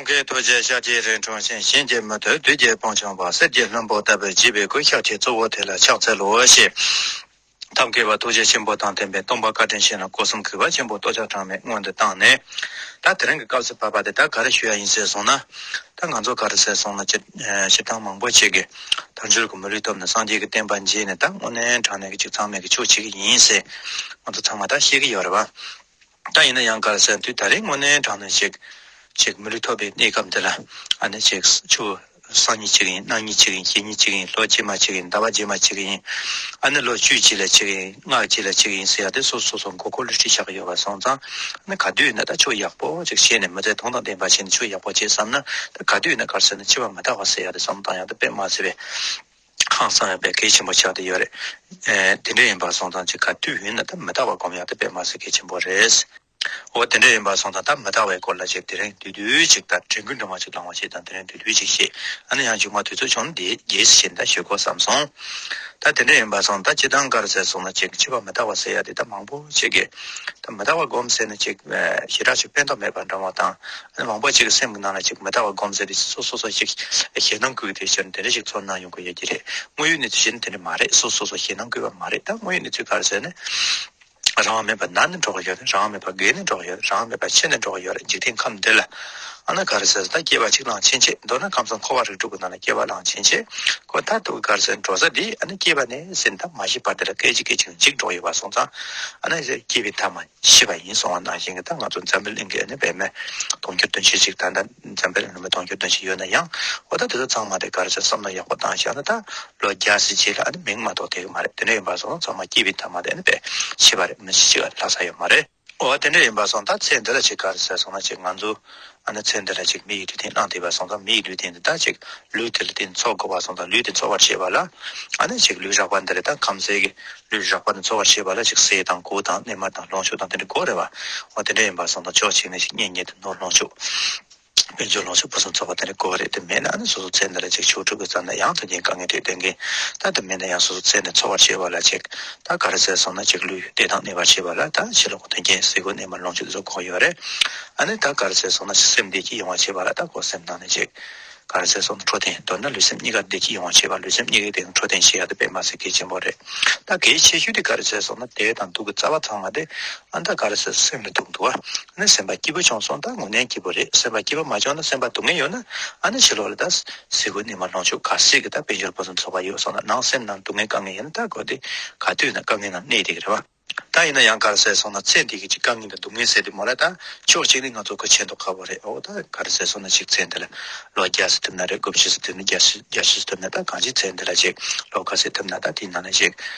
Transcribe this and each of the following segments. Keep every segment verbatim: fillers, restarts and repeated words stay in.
ཀུན་མཁྱེན་ཐུགས་རྗེ་ཤཱཀྱའི་རིང་འཁྲུངས་ཤིང་། གཞན་གྱིས་མི་ཐུབ་བདུད་ཀྱི་དཔུང་འཆང་བ། གསེར་གྱི་ལྷུན་པོ་ལྟ་བུར་བརྗིད་པའི་སྐུ། ཤཱཀྱའི་གཙོ་བོ་དེ་ལ་ཕྱག་འཚལ་ལོ་ཞེས། ཐབས་མཁས་པ་ཐུགས་རྗེ་ཆེན་པོ་དང་ལྡན་པའི་སྟོན་པ་བཀའ་དྲིན་ཅན་ལ་སྒོ་གསུམ་གུས་པ་ཆེན་པོས་བསྟོད་ཕྱག་གྲངས་མེད་སྔོན་དུ་བཏང་ནས། ད་དེ་རིང་གི་སྐབས་སུ་བབ་པ་དེ་ད་ག་རེ་ཞུ་ཡ་ཡིན་ཟེར་སོང་ན། ད་ང་ཚོ་ག་རེ་ཟེར་སོང་ན་སྤྱིར་སྤྱིར་བཏང་མང་པོ་ཅིག་གིས་དལ་འབྱོར་གྱི་མི་ལུས་ཐོབ་ནས་སངས་རྒྱས་ཀྱི་བསྟན་པ་མཇལ་ནས། ད་དངོས་གནས་དྲང་གནས་ཀྱི་ཅིག་ཚང་མས་ཀྱི་ཆོས་བྱེད་ཀྱི་ཡིན་ཟེར་ང་ཚོ་ཚང་མ་ད་ཤེས་ཀྱི་ཡོད་རེད་བ། ད་ཡིན་ན་ཡང་ག་རེ་ཟེར་ན་དུས་ད་རེས་དངོས་གནས་དྲང་གནས་ཅིག་ཅིག་མི་ལུས་ཐོབ་པའི་གནས་སྐབས་འདི་ལ་ཨ་ནི་ཅིག་ཆོས་སང་ཉིན་བྱེད་ཀྱི་ཡིན། གནངས་ཉིན་བྱེད་ཀྱི་ཡིན། གཞེས་ཉིན་བྱེད་ཀྱི་ཡིན། ལོ་རྗེས་མ་བྱེད་ཀྱི་ཡིན། ཟླ་བ་རྗེས་མ་བྱེད་ཀྱི་ཡིན། ཨ་ནི་ལོ་བཅུ་རྗེས་ལ་བྱེད་ཀྱི་ཡིན། ལྔ་རྗེས་ལ་བྱེད་ཀྱི་ཡིན་ཟེར་ཡ་དེ་སོ་སོ་སོ་སོ་མགོ་སྐོར་ལ་ཁྲིད་བཞག་གི་ཡོད་པ་སོང་ཙང་། ཨ་ནི་ག་དུས་ཡིན་ན་ད་ཆོས་ཡག་པོ་ཅིག་བྱས་ནས་མི་ཚེ་དོན་དང་ལྡན་པ་བྱས་ནས་ཆོས་ཡག་པོ་བྱེད་བསམ་ན། ད་ག་དུས་ཡིན་ན་ག་རེ་ཟེར་ན་འཆི་བ་མི་རྟག་པ་ཟེར་ཡ་དེ་བསམ་བློ་བཏང་ཡ་དེ་དཔེ་མ་སྲིད་པའི་ཧང་སང་ཡ་དཔེ་གལ་ཆེན་པོ་ཆགས་བསྡད་ཡོད་རེད། ཨེ་དེ་འདྲ་ཡིན་པ་སོང་ཙང་ཅིག་ག་དུས་ཡིན་ན་ད་མི་རྟག་པ་སྒོམ་ཡ་དེ་དཔེ་མ་སྲིད་གལ་ཆེན་པོ་རེད། འོ་དེ་འདྲ་ཡིན་པ་སོང་ཙང་ད་མི་རྟག་པའི་སྐོར་ལ་ཅིག་དེ་རིང་བསྡུས་བསྡུས་ཅིག་ད་དྲན་སྐུལ་འདྲ་མ་ཅིག་བཏང་བ་ཅིག་དང་། དེ་རིང་བསྡུས་བསྡུས་ཅིག་བཤད། ཨ་ནི་ཡང་མཇུག་མ་དུས་ཚོད་བྱུང་ན་དེ་རྗེས་སུ་ཞུ་ན་ད་ཞུ་དགོས་བསམ་སོང་། ད་དེ་འདྲ་ཡིན་པ་སོང་ད་སྤྱིར་བཏང་ག་རེ་ཟེར་སོང་ན་ཅིག་འཆི་བ་མི་རྟག་པ་ཟེར་ཡ་དེ་ད་མང་པོ་ཅིག་གིས་ད་མི་རྟག་པ་སྒོམ་ཟེར་ན་ཅིག་ཞེ་དྲག་ཅིག་ཕན་ཐོགས་མེད་པ་འདྲ་བ་དང་། ཨ་ནི་མང་པོ་ཅིག་གི་སེམས་ཀྱི་ནང་ལ་ཅིག་མི་རྟག་པ་སྒོམ་ཟེར་དེ་སོ་སོ་སོ་ཅིག་ཞེད་སྣང་སྐུལ་གྱི་དེ་ཕྱིར་དེ་འདྲ་ཞིག་ཚོར་སྣང་ཡོང་གི་ཡོད་ཀྱི་རེད། དངོས་ཡོད་གནས་ཚུལ་བཤད་ན་དེ་འདྲ་མ་རེད། སོ་སོ་སོ་ཞེད་སྣང་སྐུལ་བ་མ་རེད། ད་དངོས་ཡོད་གནས་ཚུལ་ག་རེ་ཟེར་ན། རང་དབང་མེད་པར་ན་ནས་འགྲོ་གི་ཡོད་རེད། རང་དབང་མེད་པར་རྒས་ནས་འགྲོ་གི་ཡོད་རེད། རང་དབང་མེད་པར་འཆི་ནས་འགྲོ་གི་ཡོད་རེད། འཇིག་རྟེན་ཁམས་འདི་ལ། ཨ་ནི་ག་རེ་ཟེར་ད་སྐྱེ་བ་གཅིག་བླངས་ཕྱིན་ཆད། མདོར་ན་ཁམས་གསུམ་འཁོར་བ་རིགས་དྲུག་གི་ནང་ལ་སྐྱེ་བ་བླངས་ཕྱིན་ཆད། ཁོ་ད་དུ་ག་རེ་ཟེར་འགྲོ་ས་འདི་ཨ་ནི་སྐྱེ་བ་ནས་ཟིན་ད་མ་ཤི་བར་དེ་ལ་སྐད་ཅིག་སྐད་ཅིག་འཇིག་འགྲོ་ཡོད་པ་སོང་ཙང་། ཨ་ནི་སྐྱེ་བའི་མཐའ་མ་ཤི་བ་ཡིན་གསུངས་པ་ནང་བཞིན་གྱི། ད་ང་ཚོ་འཛམ་བུ་གླིང་གི་ཨ་ནི་བའི་མི་དུང་ཕྱུར་བདུན་ཅུ་ཅིག་ད་ལྟ་འཛམ་བུ་གླིང་ལ་མི་དུང་ཕྱུར་བདུན་ཅུ་ཡོད་ན་ཡང་། འོ་ད་དེ་ཚོ་ཚང་མ་དེ་ག་རེ་ཟེར་བསམ་བློ་ཡག་པོ་བཏང་བཞག་ན། ད་ལོ་བརྒྱ་ཙམ་རྗེས་ལ་ཨ་ནི་མིང་མ་གཏོགས་བསྡད་ཀྱི་མ་རེད། དེ་འདྲ་ཡིན་པ་སོང་ཚང་མ་སྐྱེ་བའི་མཐའ་མ་དེ་ཨ་ནི་བས་ཤི་བ་རེད། མི་ཤི་བ་ལྷག་ས་ཡོད་མ་རེད། འོ་དེ་འདྲ་ཡིན་པ་སོང་ད་ཚེ་འདི་ལ་ཅིག་ག་རེ་ཟེར་སོང་ན་ཅིག་ང་ཚོ་ཨ་ནི་ཚེ་འདི་ལ་ཅིག་མི་ཡི་ལུས་རྟེན་བླངས་བསྡད་པ་སོང་ཙང་། མི་ཡི་ལུས་རྟེན་འདི་ད་ཅིག་ལུས་དེ་ལ་བརྟེན་འཚོ་དགོས་པ་སོང་ཙང་། ལུས་དེ་འཚོ་བར་བྱེད་པ་ལ་ཨ་ནི་ཅིག་ལུས་རགས་པ་འདི་རེད། ད་ཁམས་ཚན་གྱི་ལུས་རགས་པ་འདི་འཚོ་བར་བྱེད་པ་ལ་ཅིག་ཟས་དང་གོས་དང་གནས་མལ་དང་ལོངས་སྤྱོད་དང་དེ་འདྲ་དགོས་རེད་བ། འོ་དེ་འདྲ་ཡིན་པ་སོང་ད་ཕྱོགས་གཅིག་ནས་ཅིག་གཉེན་ཉེ་དུ་ནོར་ལོངས་སྤྱོད། དཔལ་འབྱོར་ལོངས་སྤྱོད་ཕུན་སུམ་ཚོགས་པ་དེ་འདྲ་དགོས་པ་རེད། དེ་མེད་ན་ཨ་ནི་སོ་སོ་ཚེ་འདི་ལ་ཅིག་ཆོས་སྒྲུབ་དགོས་ཙང་ན་ཡང་དོན་རྐྱེན་དཀའ་ངལ་འཕྲད་དོན་གྱིས། ད་དེ་མེད་ན་ཡང་སོ་སོ་ཚེ་འདི་འཚོ་བར་བྱེད་པ་ལ་ཅིག་ད་ག་རེ་ཟེར་སོང་ན་ཅིག་ལུས་བདེ་ཐང་གནས་པར་བྱེད་པ་ལ་ད་ཕྱི་ལོགས་ཀྱི་དོན་རྐྱེན་ཟས་གོས་གནས་མལ་ལོངས་སྤྱོད་དེ་ཚོ་དགོས་ཡོད་རེད། ཨ་ནི་ད་ག་རེ་ཟེར་སོང་ན་སེམས་བདེ་སྐྱིད་ཡོང་བར་བྱེད་པ་ལ་ད་ཁོ་སེམས་ནང་ནས་ཅིག་ག་རེ་ཟེར་སོང་ན་འཕྲོད་བསྟེན། མདོར་ན་ལུས་སེམས་གཉིས་ཀ་བདེ་སྐྱིད་ཡོང་བར་བྱེད་པ། ལུས་སེམས་གཉིས་ཀའི་སྟེང་འཕྲོད་བསྟེན་བྱེད་ཡ་དེ་དཔེ་མ་སྲིད་གལ་ཆེན་པོ་རེད། ད་གལ་ཆེ་ཤོས་དེ་ག་རེ་ཟེར་སོང་ན་བདེ་དང་སྡུག་གི་རྩ་བ་ཚང་མ་དེ་ཨ་ནི་ད་ག་རེ་ཟེར་སེམས་ལ་ཐུག་འདུག་བ། ཨ་ནི་སེམས་པ་སྐྱིད་པོ་བྱུང་སོང་ད་དངོས་གནས་སྐྱིད་པོ་རེད། སེམས་པ་སྐྱིད་པོ་མ་བྱུང་ན་སེམས་པ་སྡུག་བསྔལ་ཡོད་ན་ཨ་ནི་ཕྱི་ལོགས་ལ་ད་ཟས་གོས་གནས་མལ་ལོངས་སྤྱོད་ག་ཚད་ཀྱི་ད་དཔལ་འབྱོར་ཕུན་སུམ་ཚོགས་པ་ཡོད་སོང་ན་ནང་སེམས་ནང་སྡུག་བསྔལ་དཀའ་ངལ་ཡིན་ན་ད་ཁོ་དེ་ག་དུས་ན་དཀའ་ངལ་ནང་གནས་བསྡད་ཀྱི་རེད་བ། ད་ཡིན་ན་ཡང་ག་རེ་ཟེར་སོང་ན་ཚེ་འདི་གི་ཅིག་དཀའ་ངལ་དང་སྡུག་བསྔལ་ཟེར་དེ་མོ་ལ་ད་ཕྱོགས་གཅིག་ནས་ང་ཚོ་གོ་ཆེན་དུ་ཁ་བོ་རེད། འོ་ད་ག་རེ་ཟེར་སོང་ན་ཅིག་ཚེ་འདི་ལ་ལོ་བརྒྱ་ཙམ་ཐུབ་ན་རེད། དགུ་བཅུ་ཙམ་ཐུབ་ན། བརྒྱ་བཞི་བརྒྱ་བཞི་ཙམ་ཐུབ་ན། ད་གང་ཅིག་ཚེ་འདི་ལ་ཅིག་ལོ་ག་ཚོད་ཐུབ་ན་ད་དེའི་ནང་ནས་ཅིག་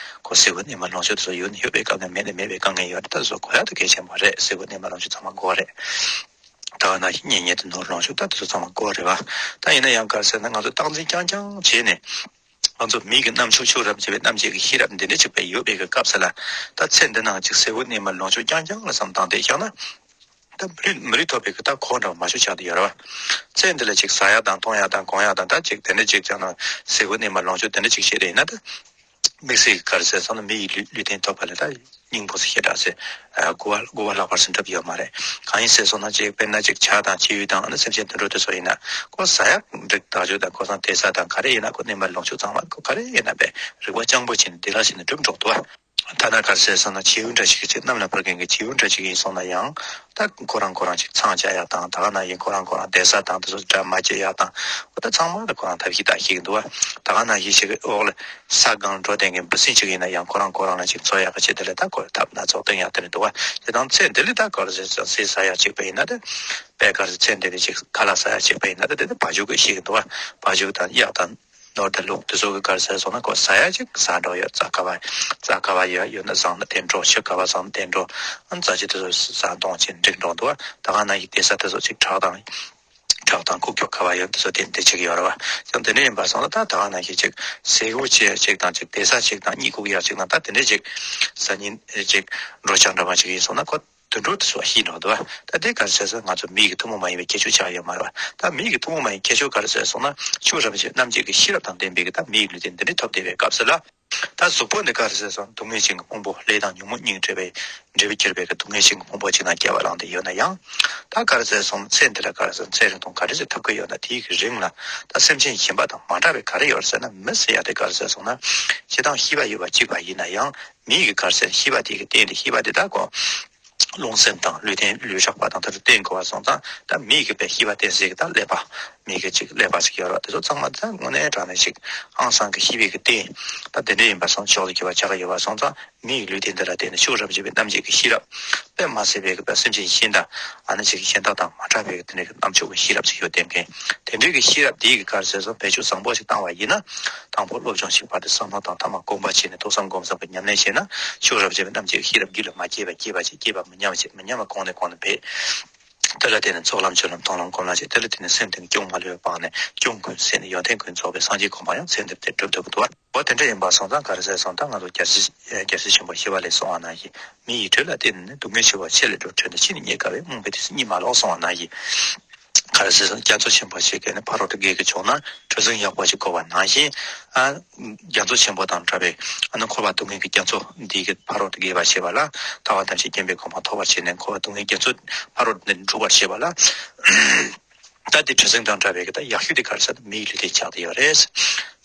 ཁོ་ཟས་གོས་གནས་མལ་ལོངས་སྤྱོད་དེ་ཚོ་ཡོད་ན་ཡོད་པའི་དཀའ་ངལ། མེད་ན་མེད་པའི་དཀའ་ངལ་ཡོད་རེད། ད་དེ་ཚོ་དགོས་ཡ་ད་གལ་ཆེན་པོ་རེད། ཟས་གོས་གནས་མལ་ལོངས་སྤྱོད་ཚང་མ་དགོས་རེད། ད་ག་ན་གཉེན་ཉེ་དུ་ནོར་ལོངས་སྤྱོད་ད་དེ་ཚོ་ཚང་མ་དགོས་རེད་བ། ད་ཡིན་ན་ཡང་ག་རེ་ཟེར་ན་ང་ཚོ་སྟངས་འཛིན་རྐྱང་རྐྱང་བྱས་ནས། ང་ཚོ་མི་གི་རྣམ་ཅོ་ཅོ་རབ་འབྱེད་པའི་རྣམ་འབྱེད་ཀྱི་ཤེས་རབ་འདི་འདྲ་ཅིག་པའི་ཡོད་པའི་གི་སྐབས་སུ་ལ། ད་ཚེ་འདི་ནང་ཅིག་ཟས་གོས་གནས་མལ་ལོངས་སྤྱོད་རྐྱང་རྐྱང་ལ་བསམ་བཏང་སྟེ་བཞག་ན། ད་མི་ལུས་མི་ལུས་ཐོབ་པའི་གི་ད་གོ་འདྲ་མ་ཤོར་ཆགས་ཏེ་ཡོད་རེད་བ། ཚེ་འདི་ལ་ཅིག་ཟ་ཡ་དང་འཐུང་ཡ་དང་གོན་ཡ་དང་ད་ཅིག་དེ་འདྲ་ཅིག་ཅང་ན་ཟས་གོས་གནས་མལ་ལོངས་སྤྱོད་དེ་འདྲ་ཅིག་བྱས་ཏེ་ཡིན་ན། ད་དམིགས་བསལ་གི་ག་རེ་ཟེར་སོང་ན་མི་ཡི་ལུས་ལུས་རྟེན་ཐོབ་པ་ལ་ད་སྙིང་པོ་ཟེར་ཞེ་དྲག་ཟེར། ཨ་མགུ་བ་མགུ་བ་ལྷག་པར་ཟེར་འགྲུབ་ཡོད་མ་རེད། གང་ཡིན་ཟེར་སོང་ན་ཅིག་དཔེར་ན་ཅིག་བྱ་དང་བྱིའུ་དང་ཨ་ནི་སེམས་ཅན་དུད་འགྲོ་དེ་ཚོ་ཡིན་ན་ཁོ་ཟ་ཡ་འགྲིག་ཐག་ཆོད་དང་། ཁོ་སང་བསྡད་ས་དང་ག་རེ་ཡིན་ན་ཁོ་གནས་མལ་ལོངས་སྤྱོད་ཚང་མ་ཁོ་ག་རེ་ཡིན་ན་པས་རིག་པ་སྤྱང་པོ་བྱས་ནས་བདེ་བླག་བྱས་ནས་འགྲུབ་འགྲོ་འདུག་བ། ཐ་ན་ག་རེ་ཟེར་སོང་ན་བྱིའུ་འདྲ་ཞིག་ཅིག་གནམ་ལ་འཕུར་མཁན་གྱི་བྱིའུ་འདྲ་ཞིག་ཡིན་སོང་ན་ཡང་ད་ཁོ་རང་ཁོ་རང་ཅིག་ཚང་བྱ་ཡ་དང་། ད་ག་ན་ཡིན་ཁོ་རང་ཁོ་རང་བསྡད་ས་དང་དེ་ཚོ་འདྲ་མ་བྱེད་ཡ་དང་། འོ་ད་ཚང་མ་ད་ཁོ་རང་ཐབས་ཤེས་ད་ཤེས་ཀྱི་འདུག་བ། ད་ག་ན་ཡིན་ཞིག་འོག་ལ་ས་སྒང་འགྲོ་བསྡད་མཁན་འབུ་སྲིན་ཅིག་ཡིན་ན་ཡང་ཁོ་རང་ཁོ་རང་ལ་ཅིག་འཚོ་ཡག་གི་ཆེད་དུ་ལ་ད་ཁོ་ཐབས་སྣ་ཚོགས་སྟོན་ཡག་དེ་རེད་འདུག་བ། དེ་དང་ཚེ་འདི་ལ་ད་ག་རེ་ཟེར་ཟས་ཟ་ཡག་ཅིག་པ་ཡིན་ན་ད་དཔེ་ག་རེ་ཚེ་འདི་ལ་ཅིག་ཁ་ལག་ཟ་ཡག་ཅིག་པ་ཡིན་ན་ད་དེ་ནི་བ་ཕྱུགས་ཀྱིས་ཤེས་ཀྱི་འདུག་བ། བ་ཕྱུགས་དང་གཡག་དང་ནོར་དང་ལུག་དེ་ཚོ་གི་ག་རེ་ཟེར་སོང་ན་ཁོ་ཟ་ཡག་ཅིག་ཟ་འགྲོ་ཡོད། རྩྭ་ག་བ་རྩྭ་ག་བ་ཡོད་ཡོད་ན་བཟང་ན་དེ་འགྲོ། ཆུ་ག་བ་བཟང་ན་དེ་འགྲོ། ཨ་ནི་རྩྭ་ཆུ་དེ་ཚོ་ཟ་འཐུང་བྱས་འགྲིག་འགྲོ་འདུག་བ། ད་ག་ན་ཡི་བསྡད་ས་དེ་ཚོ་ཅིག་བྲག་དང་བྲག་དང་ཁུག་ཀྱོག་ག་བ་ཡོད་དེ་ཚོ་དེ་འདི་ཅིག་ཡོད་རེད་བ། ཀྱང་དེ་འདྲ་ཡིན་པ་སོང་ན་ད་ད་ག་ན་ཡི་ཅིག་ཟས་གོས་ཅིག་ཅིག་དང་ཅིག་བསྡད་ས་ཅིག་དང་གཉིད་ཁུག་ཡག་ཅིག་དང་ད་དེ་འདྲ་ཅིག་ཟ་ཉིན་ཅིག་འགྲོ་ཆགས་འདྲ་མ་ཅིག་ཡིན་སོང་ན་ཁོ། དུད་འགྲོ་དེ་ཚོ་ཤི་འགྲོ་འདུག་བ། ད་དེ་ག་རེ་ཟེར་སོང་ང་ཚོ་མི་ཡི་ཐུན་མོང་མ་ཡིན་པའི་ཁྱད་ཆོས་ཆགས་ཡོད་མ་རེད་བ། ད་མི་ཡི་ཐུན་མོང་མ་ཡིན་ཁྱད་ཆོས་ག་རེ་ཟེར་སོང་ན་ཆོས་རབ་ཅིག་རྣམ་འབྱེད་ཀྱི་ཤེས་རབ་དང་ལྡན་པའི་གི་ད་མི་ཡི་ལུས་རྟེན་འདི་འདྲ་ཐོབ་བསྡད་པའི་སྐབས་སུ་ལ། ད་གཟུགས་པོ་འདི་ག་རེ་ཟེར་སོང་སྡུག་བསྔལ་ཅན་གྱི་ཕུང་པོ་ལས་དང་ཉོན་མོངས་གཉིས་འདྲེས་པའི་འབྲས་བུ་གྱུར་པའི་གི་སྡུག་བསྔལ་ཅན་གྱི་ཕུང་པོ་ཅིག་ན་སྐྱེ་བ་བླངས་ཏེ་ཡོད་ན་ཡང་། ད་ག་རེ་ཟེར་སོང་ཚེ་འདི་ལ་ག་རེ་ཟེར་ཚེ་རིང་ཐུང་ག་འདྲ་ཞིག་ཐོབ་ཀྱི་ཡོད་ན་དེའི་གི་རིང་ལ་ད་སེམས་ཅན་གཞན་པ་དང་མ་འདྲ་བའི་ག་རེ་ཡོད་རེད་ཟེར་ན། མི་ཟེར་ཡ་དེ་ག་རེ་ཟེར་སོང་ན་ཤི་དང་ཤི་བ་ཡོད་པ་གཅིག་པ་ཡིན་ན་ཡང་མི་ཡི་གི་ག་རེ་ཟེར་ཤི་བ་དེ་གི་རྟེན་དེ་ཤི་བ་དེ་ད་ཁོ། རླུང་སེམས་དང་ལུས་རྟེན་ལུས་རགས་པ་དང་དེ་ཚོ་བརྟེན་དགོས་པ་སོང་ཙང་ད་མི་གི་པའི་ཤི་བ་བརྟེན་སའི་གི་ད་ཀླད་པ། མི་གི་ཅིག་ཀླད་པ་ཞིག་ཡོད་རེད། དེ་ཚོ་ཚང་མ་ད་དངོས་གནས་དྲང་གནས་ཤིག་ཧང་སང་གི་ཤི་བའི་གི་རྟེན། ད་དེ་འདྲ་ཡིན་པ་སོང་ཆོག་ཏུ་གི་བ་ཆགས་ཀྱི་ཡོད་པ་སོང་ཙང་མི་ཡི་ལུས་རྟེན་འདི་ལ་བརྟེན་ནས་ཆོས་རབ་ཅེས་པའི་རྣམ་འབྱེད་ཀྱི་ཤེས་རབ། དཔེ་མ་སྲིད་པའི་གི་པའི་སེམས་ཅན་གཞན་དང་ཨ་ནི་ཅིག་གཞན་དག་དང་མ་འདྲ་བའི་གི་དེ་འདྲའི་གི་རྣམ་ཅོག་གི་ཤེས་རབ་ཅིག་ཡོད་བསྟན་མཁན། དེ་འདྲའི་གི་ཤེས་རབ་དེའི་གི་ག་རེ་ཟེར་སོང་བེད་སྤྱོད་བཟང་པོ་ཞིག་བཏང་བ་ཡིན་ན། དང་པོ་སློབ་སྦྱོང་ཞིག་བར་དུ་བསམ་བློ་དང་ཐ་མ་སྒོམ་པ་བྱས་ནས་ཐོས་བསམ་སྒོམ་གསུམ་གྱི་ཉམས་ལེན་བྱས་ན་ཆོས་རབ་ཅེས་པའི་རྣམ་འབྱེད་ཀྱི་ཤེས་རབ་རྒྱུད་ལ་མ་སྐྱེས་པ་སྐྱེས་པ་ཞིག་སྐྱེས་པ་མི་ཉམས་ཤིག་མི་ཉམས་པ་གོང་ནས་གོང་དུ་འཕེལ། དེ་ལ་བརྟེན་ནས་ཚོགས་ལམ་སྤྱོད་ལམ་མཐོང་ལམ་སྒོམ་ལམ་བྱས། དེ་ལ་བརྟེན་ནས་སེམས་གཏིང་སྐྱོན་མ་ལུས་པ་སྤངས་ནས་སྐྱོན་ཀུན་ཟད་ནས་ཡོན་ཏན་ཀུན་རྫོགས་པའི་སངས་རྒྱས་གོ་འཕང་ཡང་ཚེ་འདིར་དེ་འགྲུབ་ཐུབ་ཀྱི་འདུག་བ། འོ་དེ་འདྲ་ཡིན་པ་སོང་ཙང་ག་རེ་ཟེར་སོང་ད་ང་ཚོ་རྒྱལ་སྲས་རྒྱལ་སྲས་ཆེན་པོ་ཞི་བ་ལྷས་གསུངས་པ་ནང་བཞིན་མི་ཡི་དྲོད་ལ་བརྟེན་ནས་ནི་སྡུག་བསྔལ་ཆེ་བ་ཆེ་ལས་འགྲོ། དྲོད་འདི་ཕྱི་ནས་རྙེད་དཀའ་བས་རྨོངས་པས་དུས་སུ་རྙེད་མ་ལོག་གསུངས་པ་ནང་བཞིན། ག་རེ་ཟེར་སོང་རྒྱ་མཚོ་ཆེན་པོ་ཞིག་གི་ནི་ཕ་རོལ་ཏུ་བརྒལ་གྱི་ཕྱོགས་ན་གྲུ་གཟིངས་ཡག་པོ་ཞིག་བསྐོར་བ་ནང་བཞིན། ཨ། རྒྱ་མཚོ་ཆེན་པོ་དང་འདྲ་བའི་ཨ་ནི་འཁོར་བ་སྡུག་བསྔལ་གྱི་རྒྱ་མཚོ་འདི་གི་ཕ་རོལ་ཏུ་བརྒལ་བར་བྱེད་པ་ལ་ཐར་པ་ཐམས་ཅད་མཁྱེན་པའི་གོ་འཕང་ཐོབ་པར་བྱས་ནས་འཁོར་བ་སྡུག་བསྔལ་རྒྱ་མཚོ་ཕ་རོལ་ཏུ་འགྲོ་བར་བྱེད་པ་ལ། ད་དེ་གྲུ་གཟིངས་དང་འདྲ་བའི་གི་ད་ཡག་ཤོས་དེ་ག་རེ་ཟེར་ན་མི་ཡི་ལུས་རྟེན་ཆགས་བསྡད་ཡོད་རེད།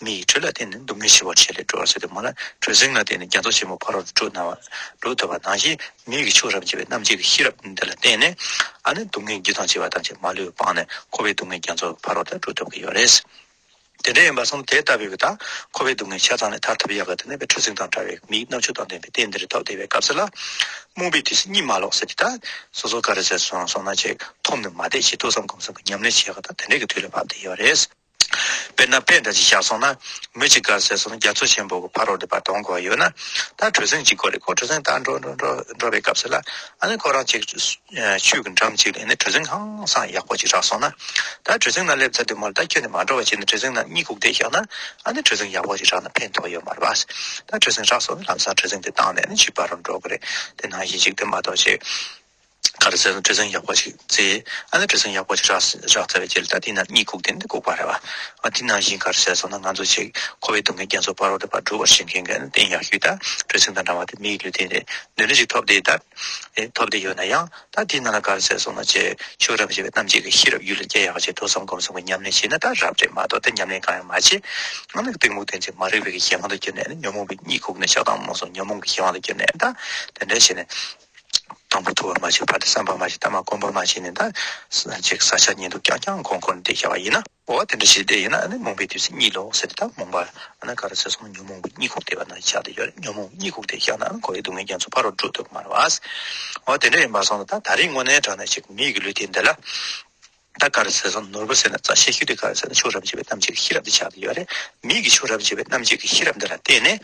མི་ཡི་དྲོད་ལ་བརྟེན་ནས་སྡུག་བསྔལ་ཆེ་བ་ཆེ་ལས་འགྲོ་བར་བྱེད་དུ་མ་ལ་གྲུ་གཟིངས་ལ་བརྟེན་ནས་རྒྱ་མཚོ་ཆེན་མོ་ཕ་རོལ་ཏུ་འགྲོ་ན་བ་འགྲོ་ཐུབ་པ་ནང་བཞིན། མི་ཡི་ཆོས་རབ་ཅེས་པའི་རྣམ་འབྱེད་ཀྱི་ཤེས་རབ་འདི་ལ་བརྟེན་ནས་ཨ་ནི་སྡུག་བསྔལ་རྒྱུ་དང་བཅས་པ་ཐམས་ཅད་མ་ལུས་པ་སྤངས་ནས་འཁོར་བའི་སྡུག་བསྔལ་རྒྱ་མཚོ་ཕ་རོལ་ཏུ་འགྲོ་ཐུབ་ཀྱི་ཡོད་རེད། དེ་འདྲ་ཡིན་པ་སོང་དེ་ལྟ་བུའི་གི་ད་འཁོར་བའི་སྡུག་བསྔལ་ཆ་ཚང་ནས་ཐར་ཐུབ་ཡག་གི་དེ་ནས་པའི་གྲུ་གཟིངས་དང་འདྲ་བའི་མིའི་རྣམ་དཔྱོད་དང་ལྡན་པའི་རྟེན་འདི་རུ་ཐོབ་བསྡད་པའི་སྐབས་སུ་ལ། རྨོངས་པའི་དུས་སུ་གཉིད་མ་ལོག་ཟེར་གྱི་ད། སོ་སོ་ག་རེ་ཟེར་སོང་སོང་ན་ཅིག་འཐོམ་ནས་མ་བསྡད་ཅིག་ཐོས་བསམ་སྒོམ་གསུམ་གྱི་ཉམས་ལེན་བྱེད་ཡག་གི་ད་དེ་འདྲའི་གི་དུས་ལ་བབ་བསྡད་ཡོད་རེད། དཔེར་ན་དཔེ་འདྲ་ཅིག་བཞག་སོང་ན། མི་གཅིག་ག་རེ་ཟེར་སོང་ན་རྒྱ་མཚོ་ཆེན་པོ་གི་ཕ་རོལ་ཏུ་ཕར་གཏོང་དགོས་ཡོད་ན། ད་གྲུ་གཟིངས་གཅིག་དགོས་རེད། ཁོ་གྲུ་གཟིངས་ད་འགྲོ་འགྲོ་འགྲོ་འགྲོ་བའི་སྐབས་སུ་ལ་ཨ་ནི་ཁོ་རང་གཅིག་ཆུ་གི་འགྲམ་གཅིག་ལ་ཨ་ནི་གྲུ་གཟིངས་ཧང་སང་ཡག་པོ་ཅིག་རག་སོང་ན། ད་གྲུ་གཟིངས་ནང་སླེབས་ཚར་དུས་མར་ད་ཁྱོན་ནས་མ་འགྲོ་བ་བྱས་ནས་གྲུ་གཟིངས་ནང་གཉིད་ཁུག་བསྡད་བཞག་ན་ཨ་ནི་གྲུ་གཟིངས་ཡག་པོ་ཅིག་རག་ན་ཕན་ཐོགས་ཡོད་མ་རེད་པ། ད་གྲུ་གཟིངས་རག་སོང་ན་ལམ་སང་གྲུ་གཟིངས་དེ་བཏང་ནས་ཨ་ནི་ཆུའི་ཕར་རུ་འགྲོ་དགོས་རེད། དེ་ནང་བཞིན་ཅིག་དེ་མ་གཏོགས་ཅིག་ག་རེ་ཟེར་ན་གྲུ་གཟིངས་ཡག་པོ་ཞིག་བཙལ། ཨ་ནི་གྲུ་གཟིངས་ཡག་པོ་ཞིག་རག་རག་ཚར་བའི་རྗེས་ལ་ད་དེ་ན་གཉིད་ཁུག་དེ་འདི་ལྐུགས་པ་རེད་བ། ཨ་དེ་ནང་བཞིན་ག་རེ་ཟེར་སོང་ན་ང་ཚོ་ཅིག་འཁོར་བའི་སྡུག་བསྔལ་རྒྱ་མཚོ་ཕ་རོལ་ཏུ་ཕར་འགྲོ་བར་བྱེད་མཁན་གྱི་རྟེན་ཡག་ཤོས་ད་གྲུ་གཟིངས་དང་འདྲ་བ་དེ་མི་ཡི་ལུས་རྟེན་རེད། འདི་འདྲ་ཞིག་ཐོབ་བསྡད་ད། ཨེ་ཐོབ་བསྡད་ཡོད་ན་ཡང་ད་དེ་ནང་ལ་ག་རེ་ཟེར་སོང་ན་ཅིག་ཆོས་རབ་ཅེས་པའི་རྣམ་འབྱེད་ཀྱི་ཤེས་རབ་རྒྱུད་ལ་སྐྱེ་ཡག་ཅིག་ཐོས་བསམ་སྒོམ་གསུམ་གྱི་ཉམས་ལེན་བྱས་ན་ད་རབ་རེད་མ་གཏོགས་དེ་ཉམས་ལེན་གང་ཡང་མ་བྱས། ཨ་ནི་གཏི་མུག་དེ་ཚོ་མ་རིག་པའི་གི་གཞན་དབང་དུ་གྱུར་ནས་ཨ་ནི་ཉོན་མོངས་པའི་གཉིད་ཁུག་ནས་ཆགས་སྡང་རྨོངས་གསུམ་ཉོན་མོངས་ཀྱི་གཞན་དབང་དུ་གྱུར་ནས་ད་དེ་འདྲ་བྱས་ནས། དང་པོ་ཐོས་པ་མ་བྱས། བར་དུ་བསམ་པ་མ་བྱས། ཐ་མ་སྒོམ་པ་མ་བྱས་ནས་ད་ཅིག་ས་ཆ་ཉིད་དུ་རྐྱང་རྐྱང་ཁོང་ཁོང་བསྡད་བཞག་པ་ཡིན་ན། འོ་དེ་འདྲ་ཞིག་བསྡད་ཡིན་ན་ཨ་ནི་རྨོངས་པའི་དུས་སུ་གཉིད་ལོག་ཟེར་ཏེ་ད་རྨོངས་པ་ཨ་ནི་ག་རེ་ཟེར་སོང་ན་ཉོན་མོངས་པའི་གཉིད་ཁུག་བསྡད་པ་ན་ཆགས་བསྡད་ཡོད་རེད། ཉོན་མོངས་གཉིད་ཁུག་བསྡད་བཞག་ན་ཨ་ནི་འཁོར་བའི་སྡུག་བསྔལ་རྒྱ་མཚོ་ཕ་རོལ་འགྲོ་ཐུབ་ཀྱི་མ་རེད་བ། འོ་དེ་འདྲ་ཡིན་པ་སོང་ན་ད་ད་རེས་དངོས་གནས་དྲང་གནས་ཅིག་མི་ཡི་གི་ལུས་རྟེན་འདི་ལ། ད་ག་རེ་ཟེར་སོང་ནོར་བུ་ཟེར་ན་རྩ་ཤེས་ཤོས་དེ་ག་རེ་ཟེར་ན་ཆོས་རབ་ཅེས་པའི་རྣམ་འབྱེད་ཀྱི་ཤེས་རབ་དེ་ཆགས་བསྡད་ཡོད་རེད། མི་ཡི་ཆོས་རབ་ཅེས་པའི་རྣམ་འབྱེད་ཀྱི་ཤེས་རབ་འདི་ལ་བརྟེན་ནས།